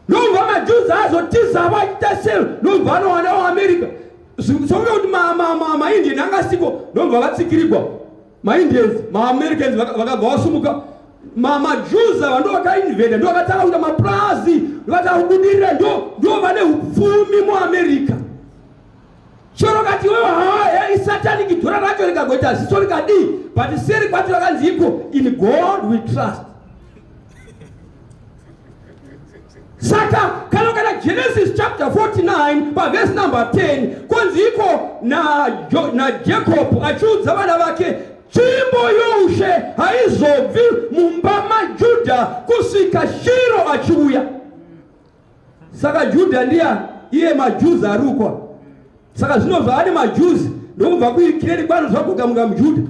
Ndobva maJews azotiza vachiita sei, ndobva vanowana waAmerica, sokunge kuti maIndian anga asiko. Ndobva vatsikirigwa maIndians, maAmericans vakabva vasumuka. MaJews ava ndo vakainveda, ndo vakatanga kuita mapurazi, ndo vakatanga kubudirira, ndo vane upfumi muAmerica. Chero kati iwewe haa isatanic, dhora racho rikagoita ziso rikadii, but seri kwacho rakanzi iko "In God we trust". Saka kana Genesis chapter 49 pavhesi number 10, konzi iko naJacob achiudza vana vake, tsvimbo youshe haizobvi mumba maJudha kusvika Shiro achiuya. Saka Judha ndiya iye maJews arukwa. Saka zvino zvaane maJews ndokubva kuUkraine kwano zvagogamuka muJudha.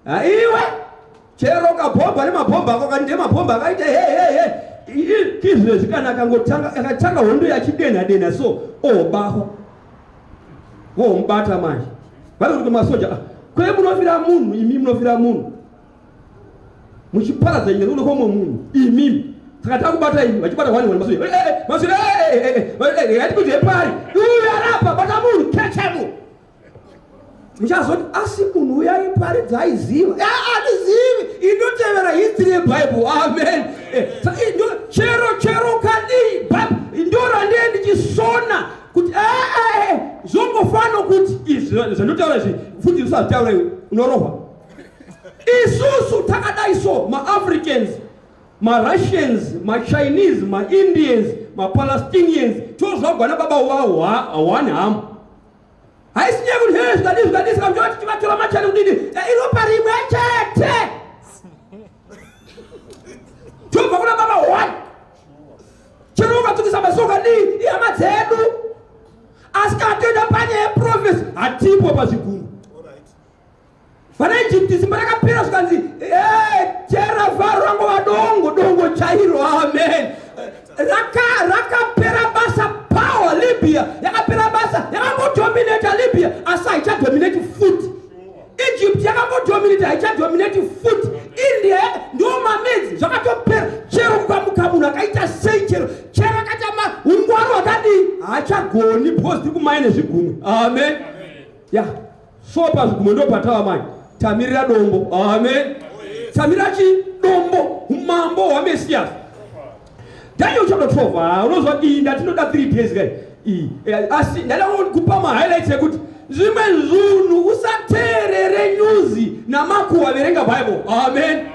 Haiwe, chero kabhomba nemabhomba ako kani, ndemabhomba akaita he he he izvezvi, kana akangotanga, akatanga hondo yachidenha denha, so obahwa, vomubata manje. Vari kuti masoja, "Ah, kwe munofira munhu, imi munofira munhu muchiparadza nyika nekuda kwomwe munhu imimi. Saka takubata imi." Vachibata one one masoja, masoja, hatikuti hepari uyu arapa, bata munhu, kecha munhu. Muchazoti asi munhu uyu aiparidza aiziva? Handizivi, indotevera history yeBible. Amen. Chero kadii, Bible ndorandee ndichisona kuti zvongofana kuti izvi zvandotaura izvi futi usazvitaura iwe, unorohwa. Isusu takadai so, maAfricans, maRussians, maChinese, maIndians, maPalestinians, tozvagwa nababa one hamu. Haisi nyaya kuti he zvikadii zvikadii. Saka mchoti tivatora machani kudini? Iropa rimwe chete, tobva kuna baba one. Chero ukatsukisa maso ukadii, ihama dzedu. Asi kana toenda Hatipo pazvigumwe. Vana Egypt simba rakapera zvikanzi eh, chera Faro rangova dongo dongo chairo. Amen. Rakapera basa power. Libya yakapera basa, yakambodominata Libya asi haichadominati futi. Egypt yakambodominata, haichadominati futi. India ndo mamedzi, zvakatopera. Chero kukamuka munhu akaita sei, chero akaita ungwaro hwakadii, haachagoni because tiri kumai nezvigumwe. Amen. Ya, so pazvigumwe ndo patava mai, tamirira dombo. Amen. Tamirira chi dombo, umambo hwaMesiyasi. Daniel chapter 12. Ah, unozwa iyi ndatinoda 3 days kai iyi. Asi ndada kupa mahighlights ekuti zvimwe zvinhu usateerere nyuzi namakuhwa, verenga Bible. Amen.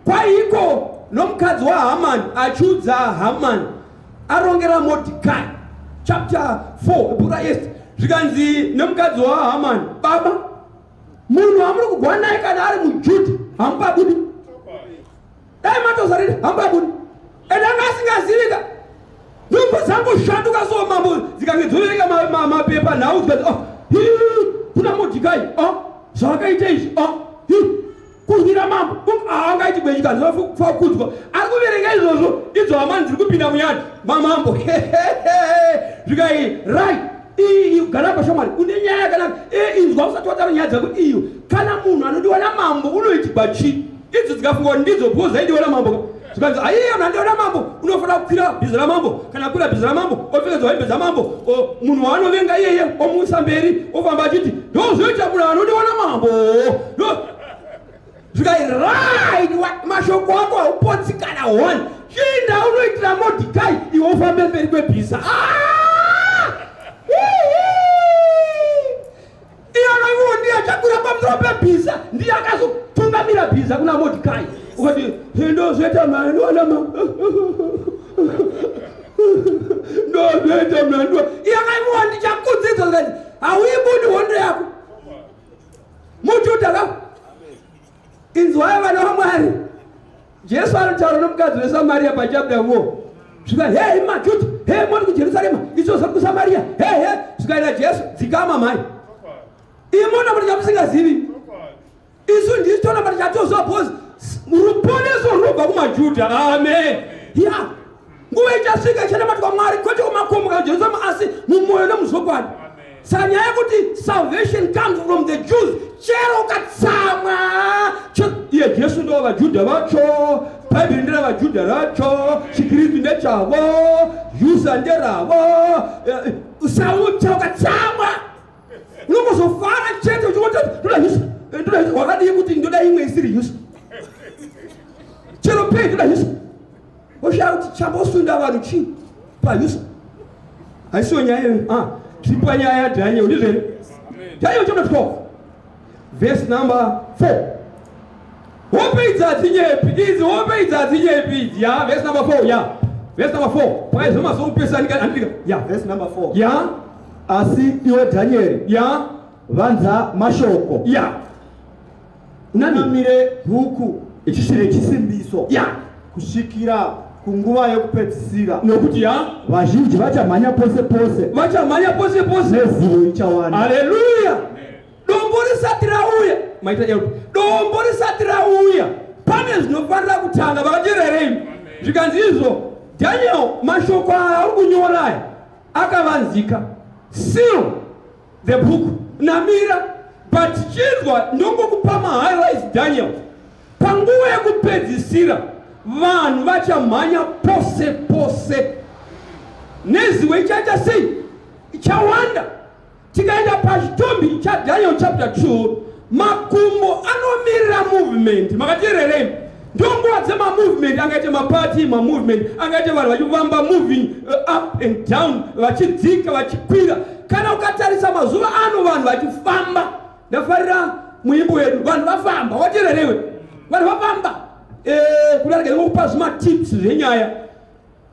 Kwaiko nomukadzi waHamani achiudza Hamani arongera Mordecai, chapter 4 bhuku raEsther, zvikanzi nemukadzi waHamani, "Baba, munhu amuri kugwa naye kana ari muJudha hamupabudi, dai matozarira hamupabudi." Ende anga asingazivika. Nhumbu dzangoshanduka so, mambo dzikange dzoverenga mapepa nhau, dzikati, "Oh, hii, kuna Mordecai, oh, zvakaita izvi, oh, hii, kurwira mambo haangaiti gwechikanzi." Ari kuverenga izvozvo, idzo hamani dziri kupinda muyadhi mamambo. Zvikai, "Right, iyi gara pashamwari, une nyaya yakanaka. Inzwa, usati wataura nyaya dzako iyo, kana munhu anodiwa namambo unoitigwa chii?" Idzo dzikafunga kuti ndidzo because dzaidiwa namambo. Zvikanzi, "Aiye, munhu anodiwa namambo unofanira kukwira bhiza ramambo. Kana akwira bhiza ramambo, opfekedzwa hembe dzamambo, munhu waanovenga iyeye omuisa mberi, ofamba achiti ndozvoita munhu anodiwa namambo." Zvikai, "Right, mashoko ako haupotsi kana one. Chinda unoitira Modhikai, iwe ufambe mberi kwebhiza." Ah! Iyona iwo ndiye achakwira pamusoro pebhiza, ndiye akazotungamira bhiza kuna Modhikai. Ukati ndozvoita mhandoanama, ndozvoita mhando iyakaiwa, ndichakudzidza. Zvikati, "Hauibudi hondo yako, muJudha ka." Inzwai, vana vaMwari, Jesu anotaura nomukadzi weSamariya pachapter 4. Svika, "Hei maJudha, hei, moti kuJerusarema, izvozvo kuSamariya, he he." Zvikaita Jesu, "Dzikama mhai, imona kuti chamusingazivi, isu ndisu tonamba tichatozwa because ruponeso runobva kumaJudha." Amen. Ya, nguva ichasvika ichanamatwa Mwari kwete kumakomo kana Jerusarema, asi mumwoyo nemuzvokwadi. Saka nyaya yekuti salvation comes from the Jews, chero ukatsamwa, iye Jesu ndo vaJudha vacho, Bhaibheri nderavajudha racho, chiKristu ndechavo, yusa nderavo. Saucha ukatsamwa unongozofara chete uchingoti ndoda yusa, ndoda yusa. Wakadii kuti ndoda imwe isiri yusa? Chero pei, ndoda yusa. Oshaya kuti chambosunda vanhu chii payusa. Haisiyo nyaya iyoyo. Ah, tiripa nyaya yaDaniel, ndizvo here? Daniel chapter 12 verse number 4. Hope idzi hadzinyepi idzi, hope idzi hadzinyepi idzi. Ya, verse number 4. Ya, verse number 4. Paizvo mazoupesani andika ya. Verse number 4. Ya. Asi iwe Dhanieri, vanza mashoko, Ya, nani? Unamire bhuku Ichisiri rechisimbiso kusvikira kunguva yekupedzisira. Nokuti ya Vazhinji vachamhanya pose pose, vachamhanya pose pose, nezivo ichawanda. Haleluya. Dombo risati rauya, maita help, dombo risati rauya pane zvinofanira kutanga. Vakateererei? Zvikanzi izvo, "Daniel, mashoko aya auri kunyora aya akavanzika. Seal the book, namira. But chinzwa, ndongokupa mahighlights, Daniel. Panguva yekupedzisira vanhu vachamhanya pose pose, nezivo ichaita sei? Ichawanda." Tikaenda pachitombi chaDaniel chapter 2, makumbo anomirira movement. Makateererei? Ndonguva dzemamovement, angaite mapati, mamovement angaite vanhu vachifamba, moving up and down, vachidzika, vachikwira. Kana ukatarisa mazuva ano vanhu vachifamba, ndafarira muimbo wedu, "Vanhu vafamba." Wateererewe? Vanhu vafamba. Kudarika ndingokupa zvimatips zvenyaya.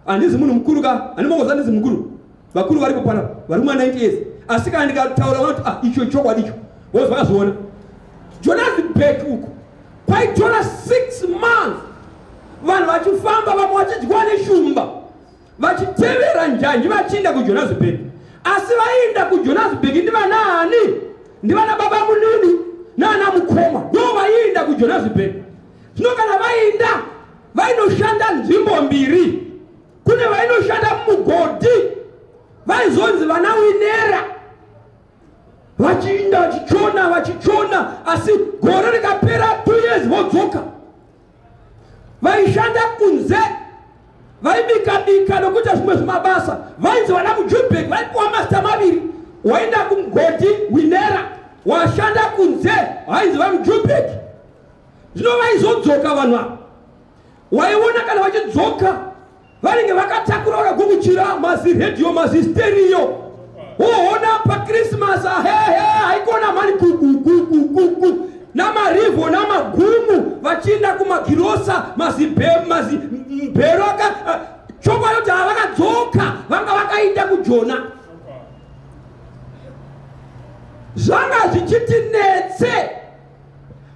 Handizi munhu mukuru ka, handimongoza handizi mukuru. Vakuru varipo panapa vari kuma 90 years, asi kana ndikataura vanoti, "Ah, icho chokwadi icho," vozi vakazviona. Johannesburg uku kwaitora 6 months vanhu vachifamba, vamwe vachidyiwa neshumba, vachitevera njanji vachiinda kuJohannesburg. Asi vaienda kuJohannesburg ndivanaani? Ndivana baba munini nana mukoma ndo vaienda kuJohannesburg. Zvino kana vainda vainoshanda nzvimbo mbiri, kune vainoshanda mumugodhi vaizonzi vana winera, vachiinda vachichona vachichona, asi gore rikapera 2 years vodzoka. Vaishanda kunze vaibika bika nokuita zvimwe zvimabasa, vainzi vana muJubek, vaipiwa mazita maviri. Waenda kumugodhi winera, washanda kunze vainzi vamuJubek. Zvino vaizodzoka vanhu ava, waiona kana vachidzoka vanenge vakatakura vakagukuchira maziredhiyo mazisteriyo, woona pakrismas ahehe haikona mani kukukukukuku namarivho namagumu vachienda kumagirosa mazibhero aka chokwadi kuti havakadzoka vanga vakaenda kujona. Zvanga zvichitinetse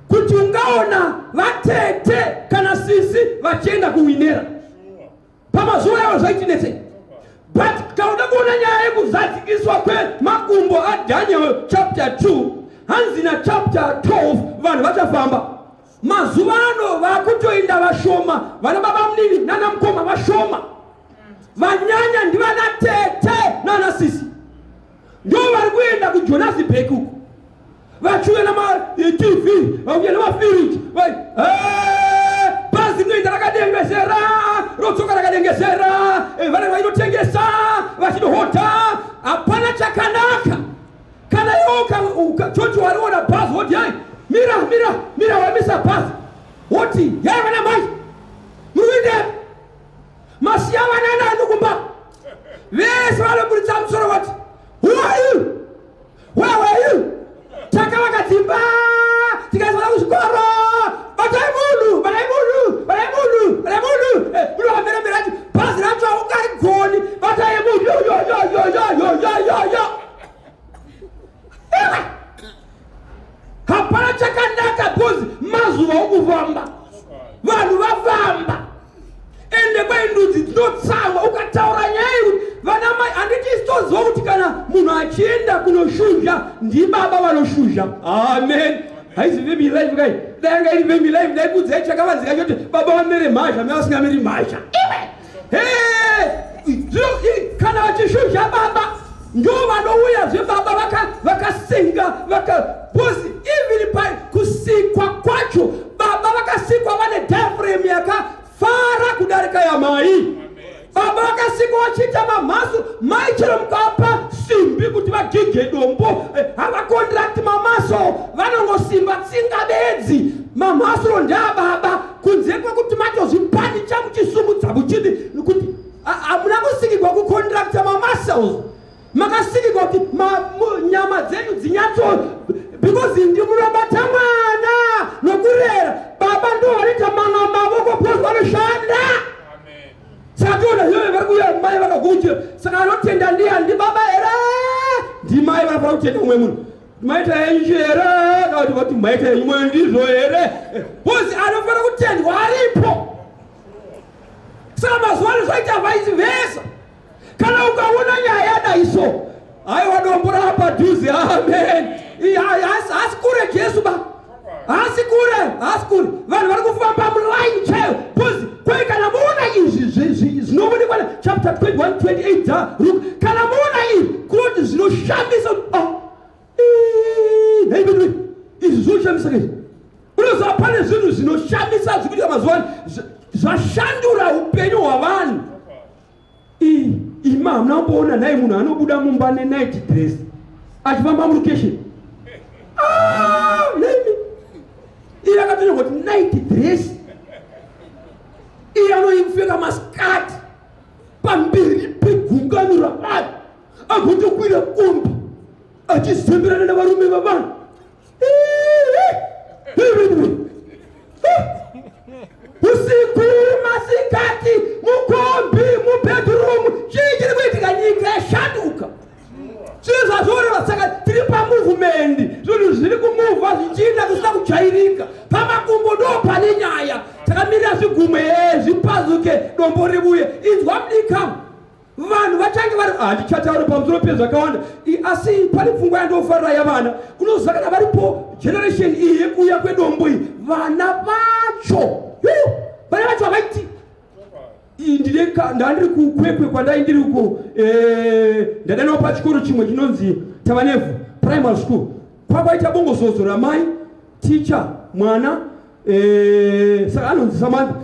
kuti ungaona vatete kana sisi vachienda kuwinera pamazuva yavo, zvaitinetse. But kauda kuona nyaya yekuzadzikiswa kwemakumbo aDaniel chapter 2, hanzi nachapter 12 vanhu vachafamba. Mazuva ano vakutoinda vashoma, vana baba munini nana mukoma vashoma, vanyanya ndivana tete nana sisi, ndo vari kuenda kuJohannesburg uku vachiuya namaTV, vakuya nemafiriji. Bhazi rinoenda rakadengesera, rodzoka rakadengesera. Vanenge vainotengesa vachinohodha, hapana chakanaka. Kana iwo choti wariona bhazi, woti hai, mira mira mira, wamisa bhazi, woti yai, vana mai, muri kuendepi? Masiya vana nani kumba? Vese vanoburitsa musoro vati, "Who are you? Where were you? Takavaka dzimba, tikaiswa kuzvikoro. Batai munhu, batai munhu, batai munhu, batai munhu." Munhu akamheremhere ati bhazi racho haungarigoni, batai munhu, yo yo yo yo yo yo yo yo yo. Ewe! Hapana chakanaka because mazuva okufamba vanhu vafamba. Ende kwaindudzi dzinotsamwa ukataura nyaya yekuti vana mai, handiti isitoziva kuti kana munhu achienda kunoshuzha ndibaba vanoshuzha. Amen. Haizi family life kai? Dai yanga iri family life, ndaikuudzai chakavanzika choti baba vamere mhazha, mai vasingameri mhazha. Iwe! Kana vachishuzha baba ndo vanouya zvebaba vakasenga vaka because even pa kusikwa kwacho baba vakasikwa vane diaphragm yakafara kudarika yamai. Baba vakasikwa vachiita mamhaso, mai chero mukavapa simbi kuti vagige dombo, havakontrakti mamaso, vanongosimba tsinga bedzi. Mamhasuro ndeababa, kunze kwekuti matozvipanicha muchisumudza muchidi kuti hamuna kusikirwa kukontrakta mamuscles, makasikirwa kuti nyama dzenyu dzinyatso because ndi munobata mwana nokurera. Baba ndo vanoita mamwe mavoko because vanoshanda. Saka tiona iyoyo vari kuuya mai vakaguchira. Saka anotenda ndiye ndibaba here, ndimai vanofanira kutenda umwe munhu? Maita henyu here kana kuti vati maita henyu mwe ndizvo here? Because anofanira kutendwa aripo. Saka mazuva ano zvaita vice versa. Kana ukaona nyaya yadai so, haiwa, dombo raapadhuze. Amen. Haasi kure Jesu ba, haasi kure, haasi kure. Vanhu vari kufamba muline chaiyo because kwai kana muona izvi zvinoonekwa chapter 21 28 dzaLuke, kana muona izvi kunoti zvinoshamisa. Oh, nhai, izvi zvinoshamisa kaizvi. Unoziva pane zvinhu zvinoshamisa zviri kuitika mazuva ano zvashandura upenyu hwavanhu. Ima hamuna kumboona nhai munhu anobuda mumba nenight dress achifamba mulocation? Ah, nhaimi, iye akatonyorwa kuti night dress, iye anoipfeka masikati pamberi pegungano ravanhu, agotokwira kombi achizemberana navarume vavanhu. Usiku, masikati, mukombi, mubedroom, chii chiri kuitika? Nyika yashanduka, zvinhu zvazvoreva. Saka tiri pamovement, zvinhu zviri kumuvha zvichienda kusina kujairika. Pamakumbo ndo pane nyaya, takamirira zvigumwe, zvipazuke, dombo rivuye. Inzwa mudikamu. Vanhu vachange vari handichatauri pamusoro pezvakawanda, asi pane pfungwa yandofarira yavana. Unoziva kana varipo generation iyi yekuuya kwedombo iyi, vana vacho vana vacho havaiti. Ndandiri kuKwekwe kwandai ndiri uko, ndadanawo pachikoro chimwe chinonzi Tavanevhu Primary School. Kwakwaita bongozozo ramai ticha mwana, saka anonzi Samantha.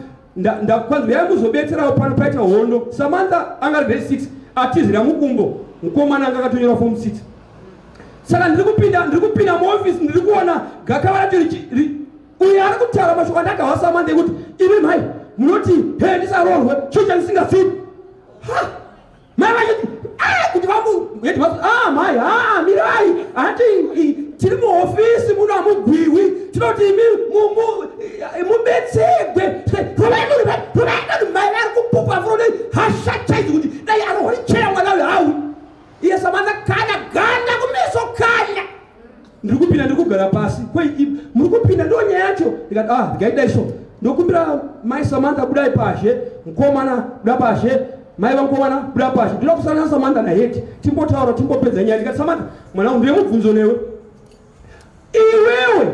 Kwanzi yai muzobetserawo pano, paita hondo. Samantha anga ari grade 6, atizira mukumbo mukomana anga akatonyora form 6. Saka ndiri kupinda muofisi, ndiri kuona gakava racho. Uyo ari kutaura mashoko andakahwa Samantha ekuti, "Imi mhai munoti he ndisaroorwe, chii chandisingazivi?" Ha, mai vachiti, "Ah," kuti vamu ah, "Mai, ha, mirai, hati tiri muhofisi muno, hamugwiwi, tinoti imi mubetserwe." Rovai mai vari kupupa furone hasha chaidzo kuti dai arohwa nichera mwana uyo hawi. Iye Samantha kana ganda kumeso kanya. Ndiri kupinda, ndiri kugara pasi. Kwei muri kupinda? Ndo nyaya yacho. Ndikati, "Ah, ndikaidai so, ndokumbira mai Samantha, budai pazhe, mukomana buda pazhe, mai vamukomana buda pazhe. Ndinoda kusana naSamantha nahead, timbotaura, timbopedza nyaya." Ndikati, "Samantha mwana wangu, ndine mubvunzo newe. Iwewe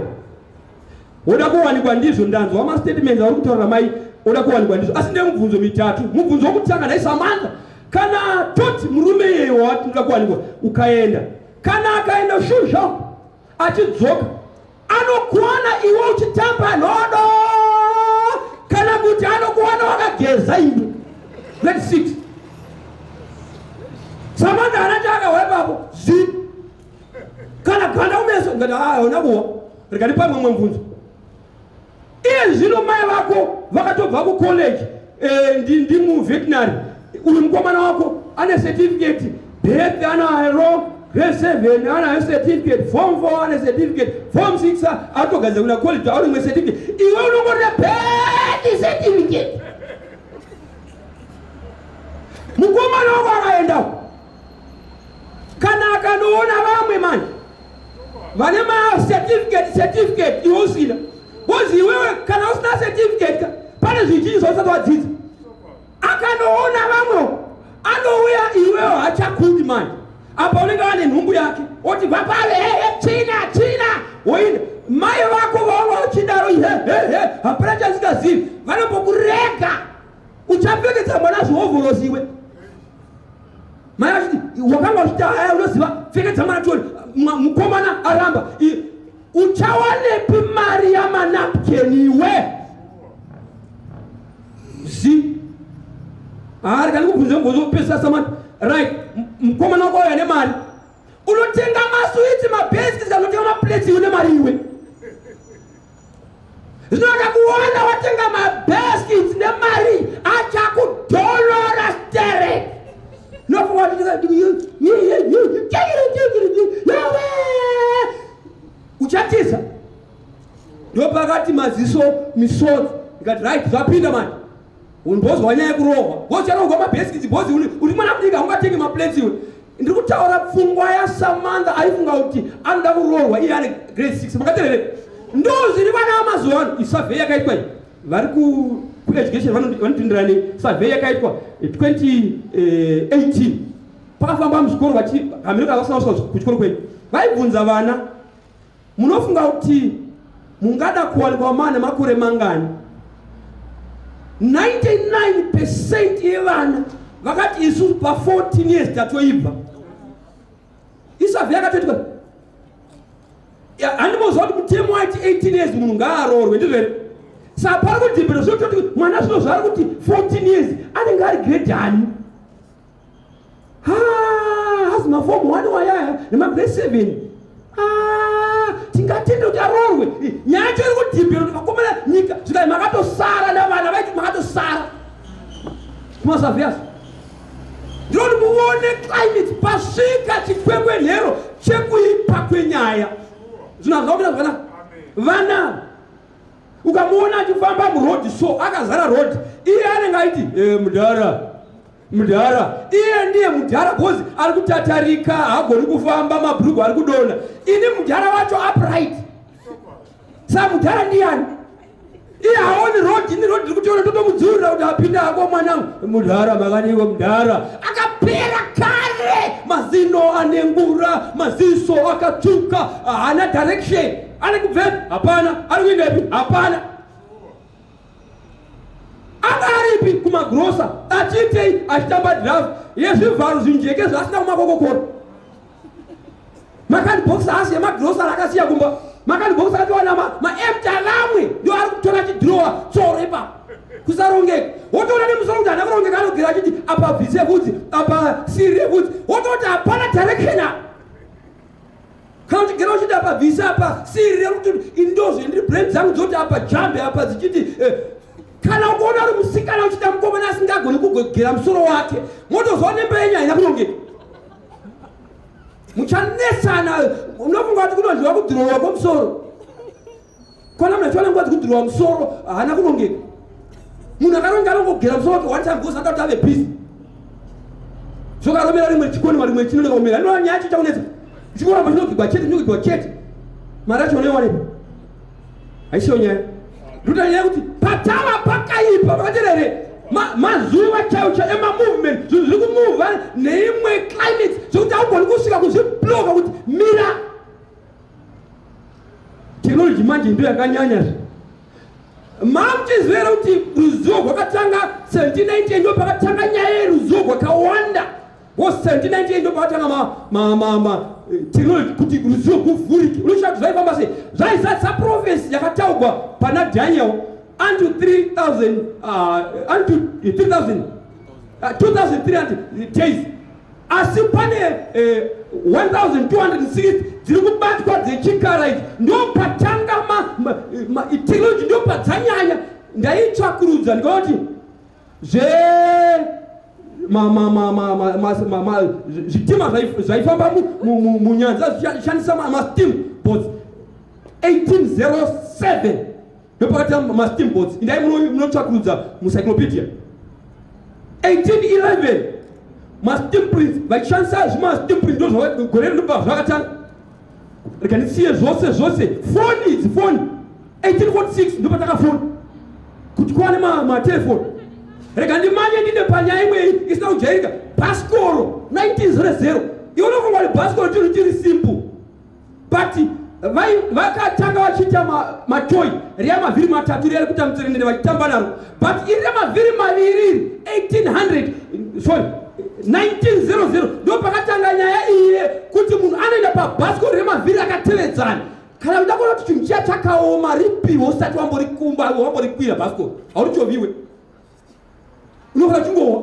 woda kuwanikwa ndizvo, ndanzwa mastatements auri kutaura mai, oda kuwanikwa ndizvo, asi ndine mubvunzo mitatu. Mubvunzo wokutanga, nhai Samantha, kana toti murume iyeyo wati ndoda kuwanikwa, ukaenda, kana akaenda shuzha achidzoka, anokuwana iwe uchitamba nhodo kana kuti anokuwana wakageza iwe?" Grade 6 Samantha haana chaakahwa ipapo, zi kana ganda kumeso. Ngati hauna kuwa. Rikati pamwe mumwe mubvunzo: iye zvino mai vako vakatobva kucollege, ndimuveterinary. Uyu mukomana wako ane certificate, birth anaro, grade 7 anayo certificate, form 4 ane certificate, form 6 atogadzira kuna college, auri imwe certificate. Iwe unongorina birth certificate. Mukomana wako akaendawo, kana akanoona vamwe manje vane macertificate certificate, iwe usina, because iwewe kana usina certificate ka, pane zvizhinji zvausati wadzidza. Akanoona vamwe, anouya, iwewe hachakudi manje. Apa unenge wane nhumbu yake, oti vapave tsvina tsvina, woenda. Mai vako vaona uchidaro, hehehe, hapana chasingazivi, vanombokurega. Uchapfekedza mwana zvihovhorosi iwe? Mai vachiti wakanga uchiti haya, unoziva, pfekedza mwana tioni mukomana aramba. Uchawanepi mari yamanapkin iwe? Zi hari kani kubvunze mubvunzo wopesa Samantha. Right, mukomana wako auya nemari, unotenga maswiti, mabiscuits, kana unotenga maplates iwe nemari iwe? Zvino akakuona watenga mabiscuits nemari, achakudholora sterek. Nofunga kuti yawe uchatiza. Ndopakati maziso misodzi. Ndikati, "Right, zvapinda mani." Umbozwa nyaya yekurohwa, wocharohwa mabiscuits, because uri mwana mudiki, haungatengi maplates iwe. Ndiri kutaura pfungwa yaSamantha aifunga kuti anoda kuroorwa iye ane grade 6. Makaterere? Ndo zviri vana vamazuva ano. Isurvey yakaitwa iyi, vari kueducation vanotenderana. Survey yakaitwa 2018, pakafamba muzvikoro vachihamirika vasina kusvika kuchikoro kwenyu, vaibvunza vana, "Munofunga kuti mungada kuwanikwa mane makore mangani?" 99% yevana vakati, "Isu pa14 years tatoibva." Isurvey yakatoitwa. Handimboziva kuti mutemo waiti 18 years munhu ngaaroorwe, ndizvo here? Saka pari kudhibhira zvinototi mwana zvino zvaari kuti 14 years anenge ari grade ani? Hazi maform 1 wayaya nemagrade 7. Tingatende kuti aroorwe? Nyaya yacho iri kudhibhira kuti vakomana nyika zvikai makatosara navana vaiti makatosara kumasurveys. Ndinoti muone climate pasvika chikwekwenhero chekuipa kwenyaya. Zvinhu hazvina kumira zvakanaka. Vana ukamuona achifamba murodhi so, akazara rodhi, iye anenge aiti, "Mudhara, mudhara." Iye ndiye mudhara because ari kutatarika, haagoni kufamba, mabhurugu ari kudonha. Ini mudhara wacho upright. Sa mudhara ndiyani? Iye haoni rodhi, ini rodhi iri kutiona, totomudziurira kuti apinda hako mwanangu. "Mudhara, makadiko mudhara?" Akapera kare, mazino ane ngura, maziso akatsvuka, haana direction. Ari kubvepi? Hapana. Ari kuendepi? Hapana. Anga aripi? Kumagrosa. Achiitei? Achitamba draft yezvivharo zvinjeke zvaasina kumakokokoro. Makandibhokisi asi emagrosari akasiya kumba. Makandibhokisi akatowana maempty avamwe, ndio ari kutora achidhirowa tsoro ipapo. Kusarongeka. Wotoona nemusoro kuti haana kurongeka, anogera achiti apa bvise vhudzi, apa sirire vhudzi, wototi hapana direction apa. Kana uchigera uchiti apa bvise, apa sirire, kuti indozve ndiri brain dzangu dzoti apa jambe apa dzichiti kana ukuona uri musikana uchida mukomana asingagoni kugera musoro wake, motoziva nemba yenyu haina kurongeka, muchanetsana. Unofunga kuti kunodyiwa kudhirowa kwomusoro? Kona munhu achiwana nguva dzekudhirowa musoro, haana kurongeka. Munhu akaronga anongogera musoro wake one time because anoda kuti ave busy. Zvokaromera rimwe richikoniwa, rimwe richinonoka. Inova nyaya yacho chakunetsa, chingoramba chinogigwa chete, chinogigwa chete. Mari yacho unoiwanepi? Haisiyo nyaya. Ndoita nyaya yekuti patava pakaipa makaterere mazuva chaiwo chaiwo emamovement, zvinhu zviri kumuvha neimwe climate zvekuti haugoni kusvika kuzvibloka kuti mira. Technology manje ndo yakanyanya zve. Mamuchiziva here kuti ruzivo rwakatanga 1798? Ndo pakatanga nyaya yeruzivo rwakawanda. Wo 1798 ndo pakatanga technology kuti ruzivo rwuvhurike. Unoshaya kuti zvaifamba sei, zvaizadzisa prophecy yakataurwa pana Daniel unto 3000 unto 3000 2300 days, asi pane 1260 dziri kubatwa dzechikara idzi. Ndo patanga technology, ndo padzanyanya. Ndaitsvakurudza ndikaona kuti zve zvitima zvaifamba munyanza zvichishandisa masteam boats, 1807 ndopakati masteam boats. Indai munotsvakurudza mucyclopedia. 1811 masteam prints, vachishandisa zvimasteam print, ndo gore rinobva zvakatanga. Rega ndisiye zvose zvose. Foni idzi, foni 1846 ndopatanga foni kuti kuwane matelefoni. Rega ndimanye ndine panyaya imwe isina kujairika. Bhasikoro 1900. Iwe unofunga kuti bhasikoro chinhu chiri simple, but vakatanga vachiita matoy riya mavhiri matatu riya rekuita mutserendende vachitamba naro, but iri remavhiri maviri iri 1800, sorry, 1900 ndo pakatanga nyaya iye kuti munhu anoenda pabhasikoro remavhiri akatevedzana. Kana uda kuona kuti chinhu chiya chakaoma, ripiwe usati wamborikumba, wamborikwira bhasikoro, haurichoviwe, unofanira chingowa.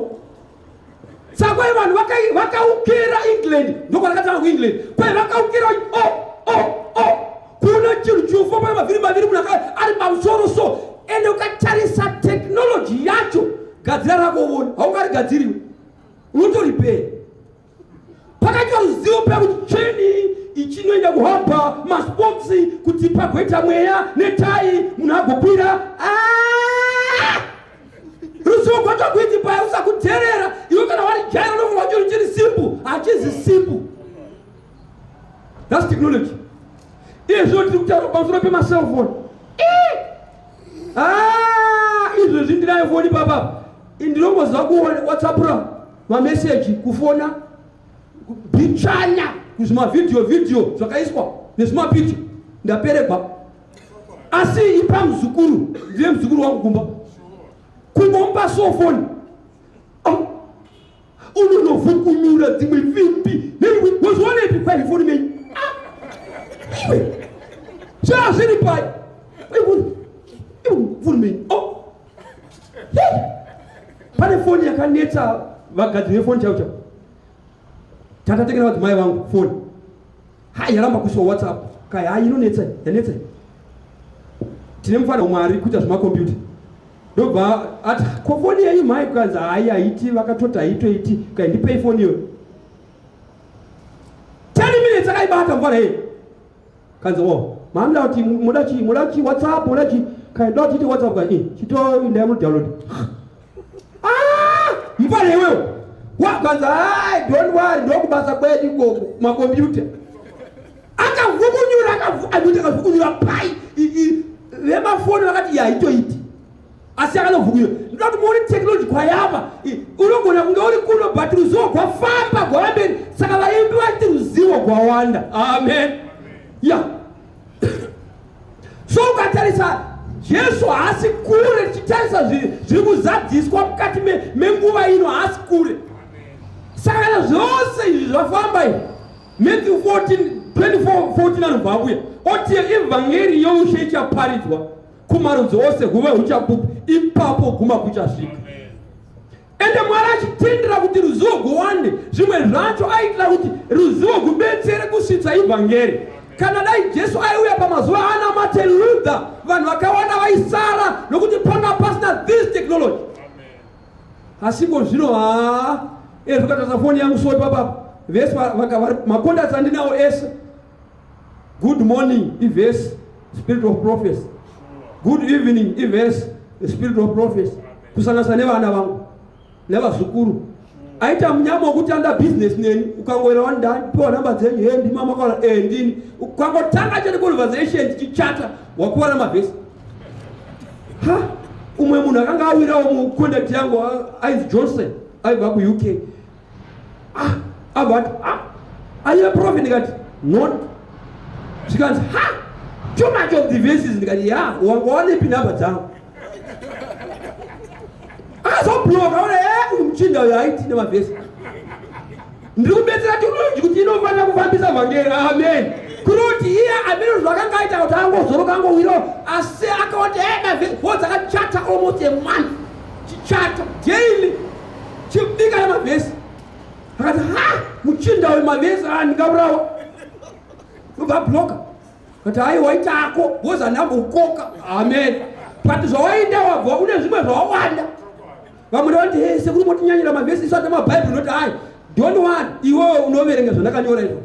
Saka kwai vanhu vakaukira England, ndokwarakatanga kuEngland. Kwai vakaukira, oh, kuna chinhu chinofamba mavhiri maviri, munhu ari pamusoro. So ende ukatarisa technology yacho, gadzira rako uone, haungarigadziriwe, unotoripera. Pakaitwa ruzivo pekuti cheni ichinoenda kuhamba maspokes kuti pagoita mweya netai, munhu agokwira. Ah! Ruzivo gwacho kuiti paya usakuteerera iwe. Kana warijaira unofunga chinhu chiri simple, hachizi simple. That's technology. Iye zvino tiri kutaura pamusoro pemaselfone. Ah, izvezvi ndinayo foni papapa, ndinongoziva kuwhatsappura mameseji, kufona bhichanya kuzvimavhidhiyo vhidhiyo zvakaiswa nezvimapicha, ndaperegwa. Asi ipa muzukuru, ndiye muzukuru wangu kumba, kungomupa sofoni, oh, unonovhukunyura dzimwe vimbi. Wazvionepi? Kwai foni menyu. Ah, iwe, zvazviri pai foni menyu? Oh. Hey! Pane foni yakanetsa vagadziri vefoni chaivo chaivo. Takatekera vadzimai vangu foni, hai, yaramba kuiswa WhatsApp. Kai, hai, inonetsa, yanetsa. Tine mufana Mwari kuita zvemakombiyuta, ndobva ati, "Ko foni yenyu mhai?" Kukanzi, "Hai, haiti, vakatoti haitoiti." Kai, "Ndipei foni iyoyo." 10 minutes akaibata mufana iye. Kanzi, "O mamuda kuti muda chi, muda chi WhatsApp, muda chi?" Kai, "Ndoda tiite WhatsApp." Kai, "Chito ndai mudownload." Ah, mufana iwewo wakanzi, "Hai, don't worry, ndokubasa kwedu ikoko makombiyuta." Akavhukunyura, akavuti akavhukunyura pai. Vemafoni vakati, "Ya, itoiti," asi akanovhukunyura. Ndoda kuti muone technology kwayava. Unogona kunge uri kuno but ruzivo gwafamba gwava mberi. Saka vaimbi vachiti ruzivo gwawanda. Amen. Ya. So ukatarisa Jesu haasi kure, tichitarisa zviri kuzadziswa mukati menguva ino, haasi kure. Saka kana zvose izvi zvafamba izvi, Matthew 14, 24, 14 anobva avuya oti evhangeri youshe ichaparidzwa kumarudzi ose huve huchapupu, ipapo guma kuchasvika. Ende Mwari achitendera kuti ruzivo guwande, zvimwe zvacho aitira kuti ruzivo gubetsere kusvitsa ivhangeri. Kana dai Jesu aiuya pamazuva ana Martin Luther, vanhu vakawanda vaisara nokuti panga pasina this technology. Asi ko zvino haa, ezvo ukatarisa foni yangu so ipapapa, vese macontacts andinawo ese, good morning ivhesi, spirit of prophecy, good evening ivhesi, spirit of prophecy, kusanganisa nevana vangu nevazukuru. Aita munyama wekuti anda business neni, ukangoera wandipiwa namba dzenyu, he ndima makaona, e ndini, ukangotanga chete conversation tichichata, wakuwana mavhesi. Ha, umwe munhu akanga awirawo mucontact yangu ainzi Johnson, aibva kuUK. Ah, abva ati, ah, are you a prophet? Ndikati, not. Zvikanzi, ha, too much of the verses. Ndikati, ya, wanga wanepi nhamba dzangu? Akazobloka, ona, uyu muchinda uyu haiti nemavhesi. Ndiri kubetsera technology kuti inofanira kufambisa vhangeri. Amen. Kuroti iye amene zvakanga aita kuti angozoroka angowirawo, asi akaoti mavhesi ho dzakachata almost a month, chichata daily, chibika nemavhesi. Akati, ha, muchinda uyu mavhesi, ah, ndingaurawa. Ubva bloka. Kati haiwa itako, because handambokukoka. Amen. But zvawaenda wabva une zvimwe zvawawanda. Vamwe vanoti, hey, sekuru motinyanyira mavhesi isu hatina mabhaibheri. Unoti, hai, don't worry, iwewe unoverenga zvandakanyora izvo.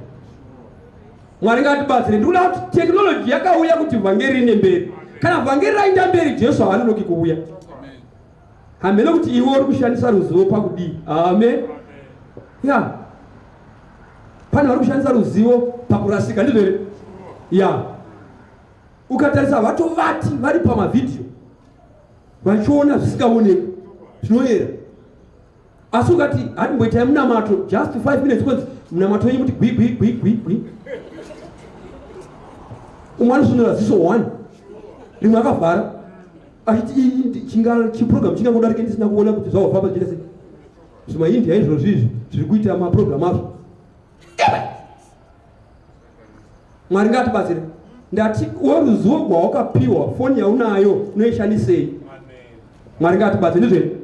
Mwari ngatibatsire. Ndikuda kuti technology yakauya kuti vhangeri rine mberi. Kana vhangeri raenda mberi, Jesu haanonoki kuuya. Hameno kuti iwe uri kushandisa ruzivo pakudii. Amen. Ya. Pane vari kushandisa ruzivo pakurasika, ndizvo here? Ya. Ukatarisa vatovati vari pamavhidhiyo vachiona zvisingaoneki zvinoyera, asi ukati hatimboitai munamato just 5 minutes, kwenzi munamato wenyu kuti gwi gwi gwi gwi gwi, umwe anosvinura ziso 1 rimwe akavhara achiti chiprogram chingangodarike ndisina kuona kuti zvawafamba zvichiita sei. Zvimaindia izvozvi izvi zviri kuita maprogram azvo. Mwari ngatibatsire. Ndati weruzivo gwawakapiwa, foni yaunayo unoishandisei? Mwari ngatibatsire. Ndizvo here?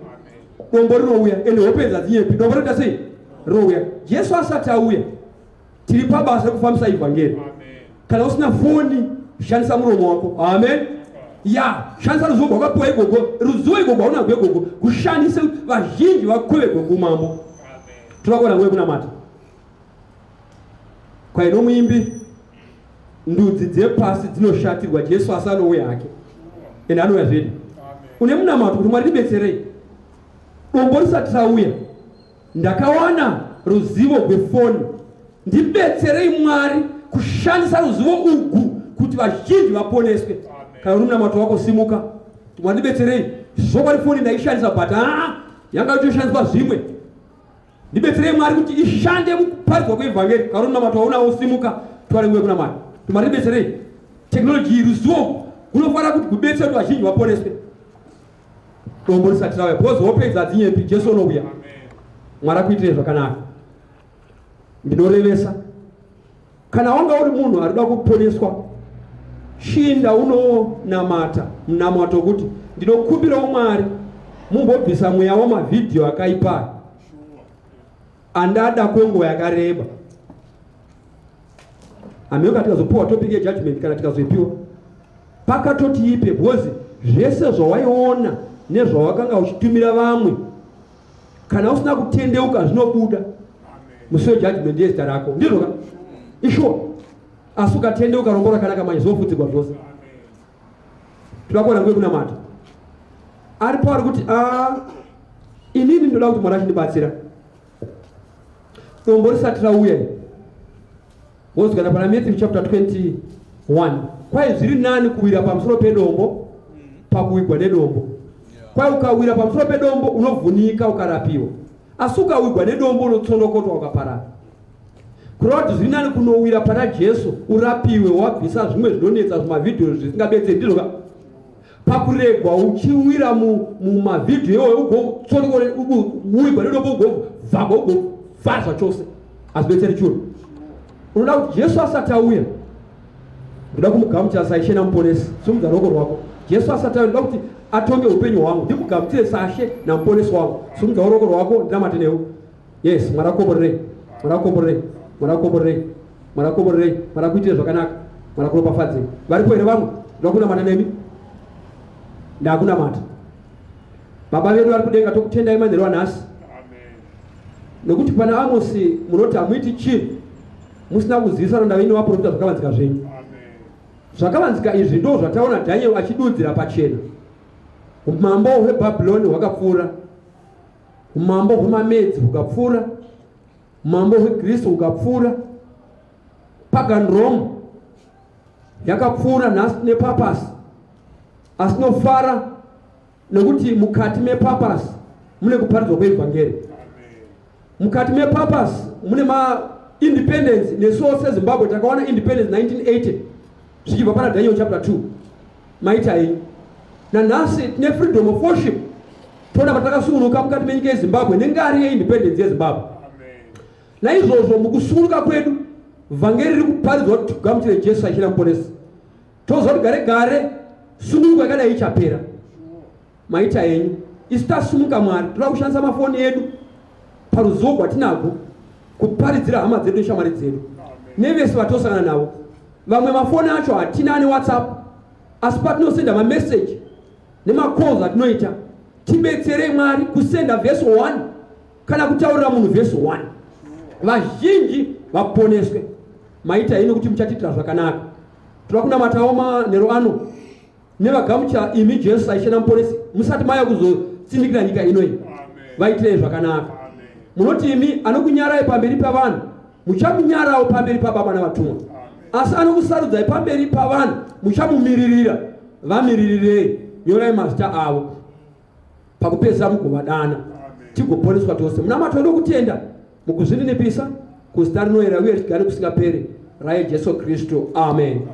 Dombo rinouya, ende hope idzi hadzinyepi. Dombo rinoita sei? Rinouya. Jesu asati auya, tiri pabasa rekufambisa ivhangeri. Kana usina foni, shandisa muromo wako. Amen. Ya, shandisa ruzivo rwakapiwa igogo, ruzivo igogo haunagwo igogo, kushandise vazhinji vakwevegwe kumambo. Tinokuona nguva yekunamata. Kwaino muimbi, ndudzi dzepasi dzinoshatirwa, Jesu asi anouya hake, ende anouya zvedi. Une munamato kuti Mwari ndibetserei, dombo risati rauya, ndakawana ruzivo rwefoni, ndibetserei Mwari kushandisa ruzivo ugu kuti vazhinji vaponeswe. Kana uri munamato wako, simuka, Mwari ndibetserei, zvokwadi foni ndaishandisa, but aa yanga itoshandiswa zvimwe, ndibetserei Mwari kuti ishande mukuparidzwa kwevhangeri. Kana uri munamato waunawo, simuka, tware nguva yekunamata, Mwari ndibetserei, technology ruzivo kunofanira kuti kubetsera kuti vazhinji vaponeswe dombo risati rauya, because hope idzi hadzinyepi. Jesu unouya. Mwari akuitire zvakanaka. Ndinorevesa, kana wanga uri munhu arikuda kuponeswa, shinda unonamata munamato wekuti ndinokumbirawo Mwari mumbobvisa mweya wamavhidhiyo akaipa andada kwenguva yakareba. Hameno kana tikazopiwa topic yejudgment, kana tikazoipiwa pakatoti ipe, because zvese zvawaiona nezvawakanga uchitumira vamwe, kana usina kutendeuka, zvinobuda musi wejudgment yezita rako. Ndizvo ka? Ishuwa. Asi ukatendeuka, rombo rakanaka manje, zvofudzigwa zvose. Toda kuona nguva yekunamata. Aripo ari kuti, a, inini ndinoda kuti Mwari achindibatsira dombo risati rauya. Wozigana pana Matthew chapter 21, kwai zviri nani kuwira pamusoro pedombo pakuwigwa nedombo. Kwai ukawira pamusoro pedombo unovhunika ukarapiwa, asi ukawigwa nedombo unotsonokotwa ukaparara. Kureva kuti zviri nani kunowira pana Jesu urapiwe wabvisa zvimwe zvinonetsa zvimavhidhiyo zvisingabetseri, ndizvo ka? Pakuregwa uchiwira mumavhidhiyo iwoyo ugotsonokowigwa nedombo ugovhagwa ugofa zvachose, hazvibetseri churu. Unoda kuti Jesu asati auya, ndoda kumugamuchira saIshe naMuponesi. Simudza ruoko rwako. Jesu asati auya, ndoda kuti atonge upenyu hwangu, ndimugamuchire saShe naMuponesi wangu. Simudza ruoko rwako, ndinamate newe. Yes, Mwari akukomborerei. Mwari akukomborerei. Mwari akukomborerei. Mwari akukomborerei. Mwari akuitire zvakanaka. Mwari akuropafadzei. Varipo here vamwe? Ndoda kunamata nemi. Ndakunamata. Baba vedu vari kudenga, tokutendai manheru anhasi. Nokuti pana Amosi munoti hamuiti chinhu musina kuzivisa randa venyu nevaprofita zvakavanzika zvenyu. Zvakavanzika izvi ndo zvataona Daniel achidudzira pachena. Umambo hweBhabhiloni hwakapfuura, umambo hwemaMedzi hukapfuura, umambo hweGreece hukapfuura, pagan Rome yakapfuura, nhasi tine papasi. Asi tinofara nekuti mukati mepapasi mune kuparidzwa kweevhangeri, mukati mepapasi mune maindependence. Nesuwo seZimbabwe takawana independence 1980 zvichibva pana Daniel chapter 2. Maita henyu. Nanhasi tine freedom of worship, toona patakasungunuka mukati menyika yeZimbabwe nengari yeindependence yeZimbabwe. Naizvozvo mukusungunuka kwedu vhangeri riri kuparidzwa kuti tigamuchire Jesu achina Muponesi. Toziva kuti gare gare sungunuko yakadai ichapera. Maita henyu. Isu tasumuka Mwari, toda kushandisa mafoni edu paruzivo rwatinagwo kuparidzira hama dzedu neshamwari dzedu nevese vatosangana navo. Vamwe mafoni acho hatina ane WhatsApp, asi patinosenda mameseji nemacalls atinoita, tibetserei Mwari kusenda vhesi 1 kana kutaurira munhu vhesi 1, vazhinji vaponeswe. Maita henyu kuti muchatiitira zvakanaka. Toda kunamatawo manhero ano nevagamuchira imi Jesu saIshe naMuponesi musati mauya kuzotsindikira nyika inoyi. Vaitirei zvakanaka. Munoti imi anokunyarai pamberi pavanhu muchamunyarawo pamberi paBaba navatumwa, asi anokusarudzai pamberi pavanhu muchamumiririra. Vamiririrei, nyorai mazita avo pakupedzisa mugovadana, tigoponeswa tose. Munamato wedu wokutenda mukuzvininipisa kuzita rinoera uye richigare kusingaperi raye Jesu Kristu, amen, amen.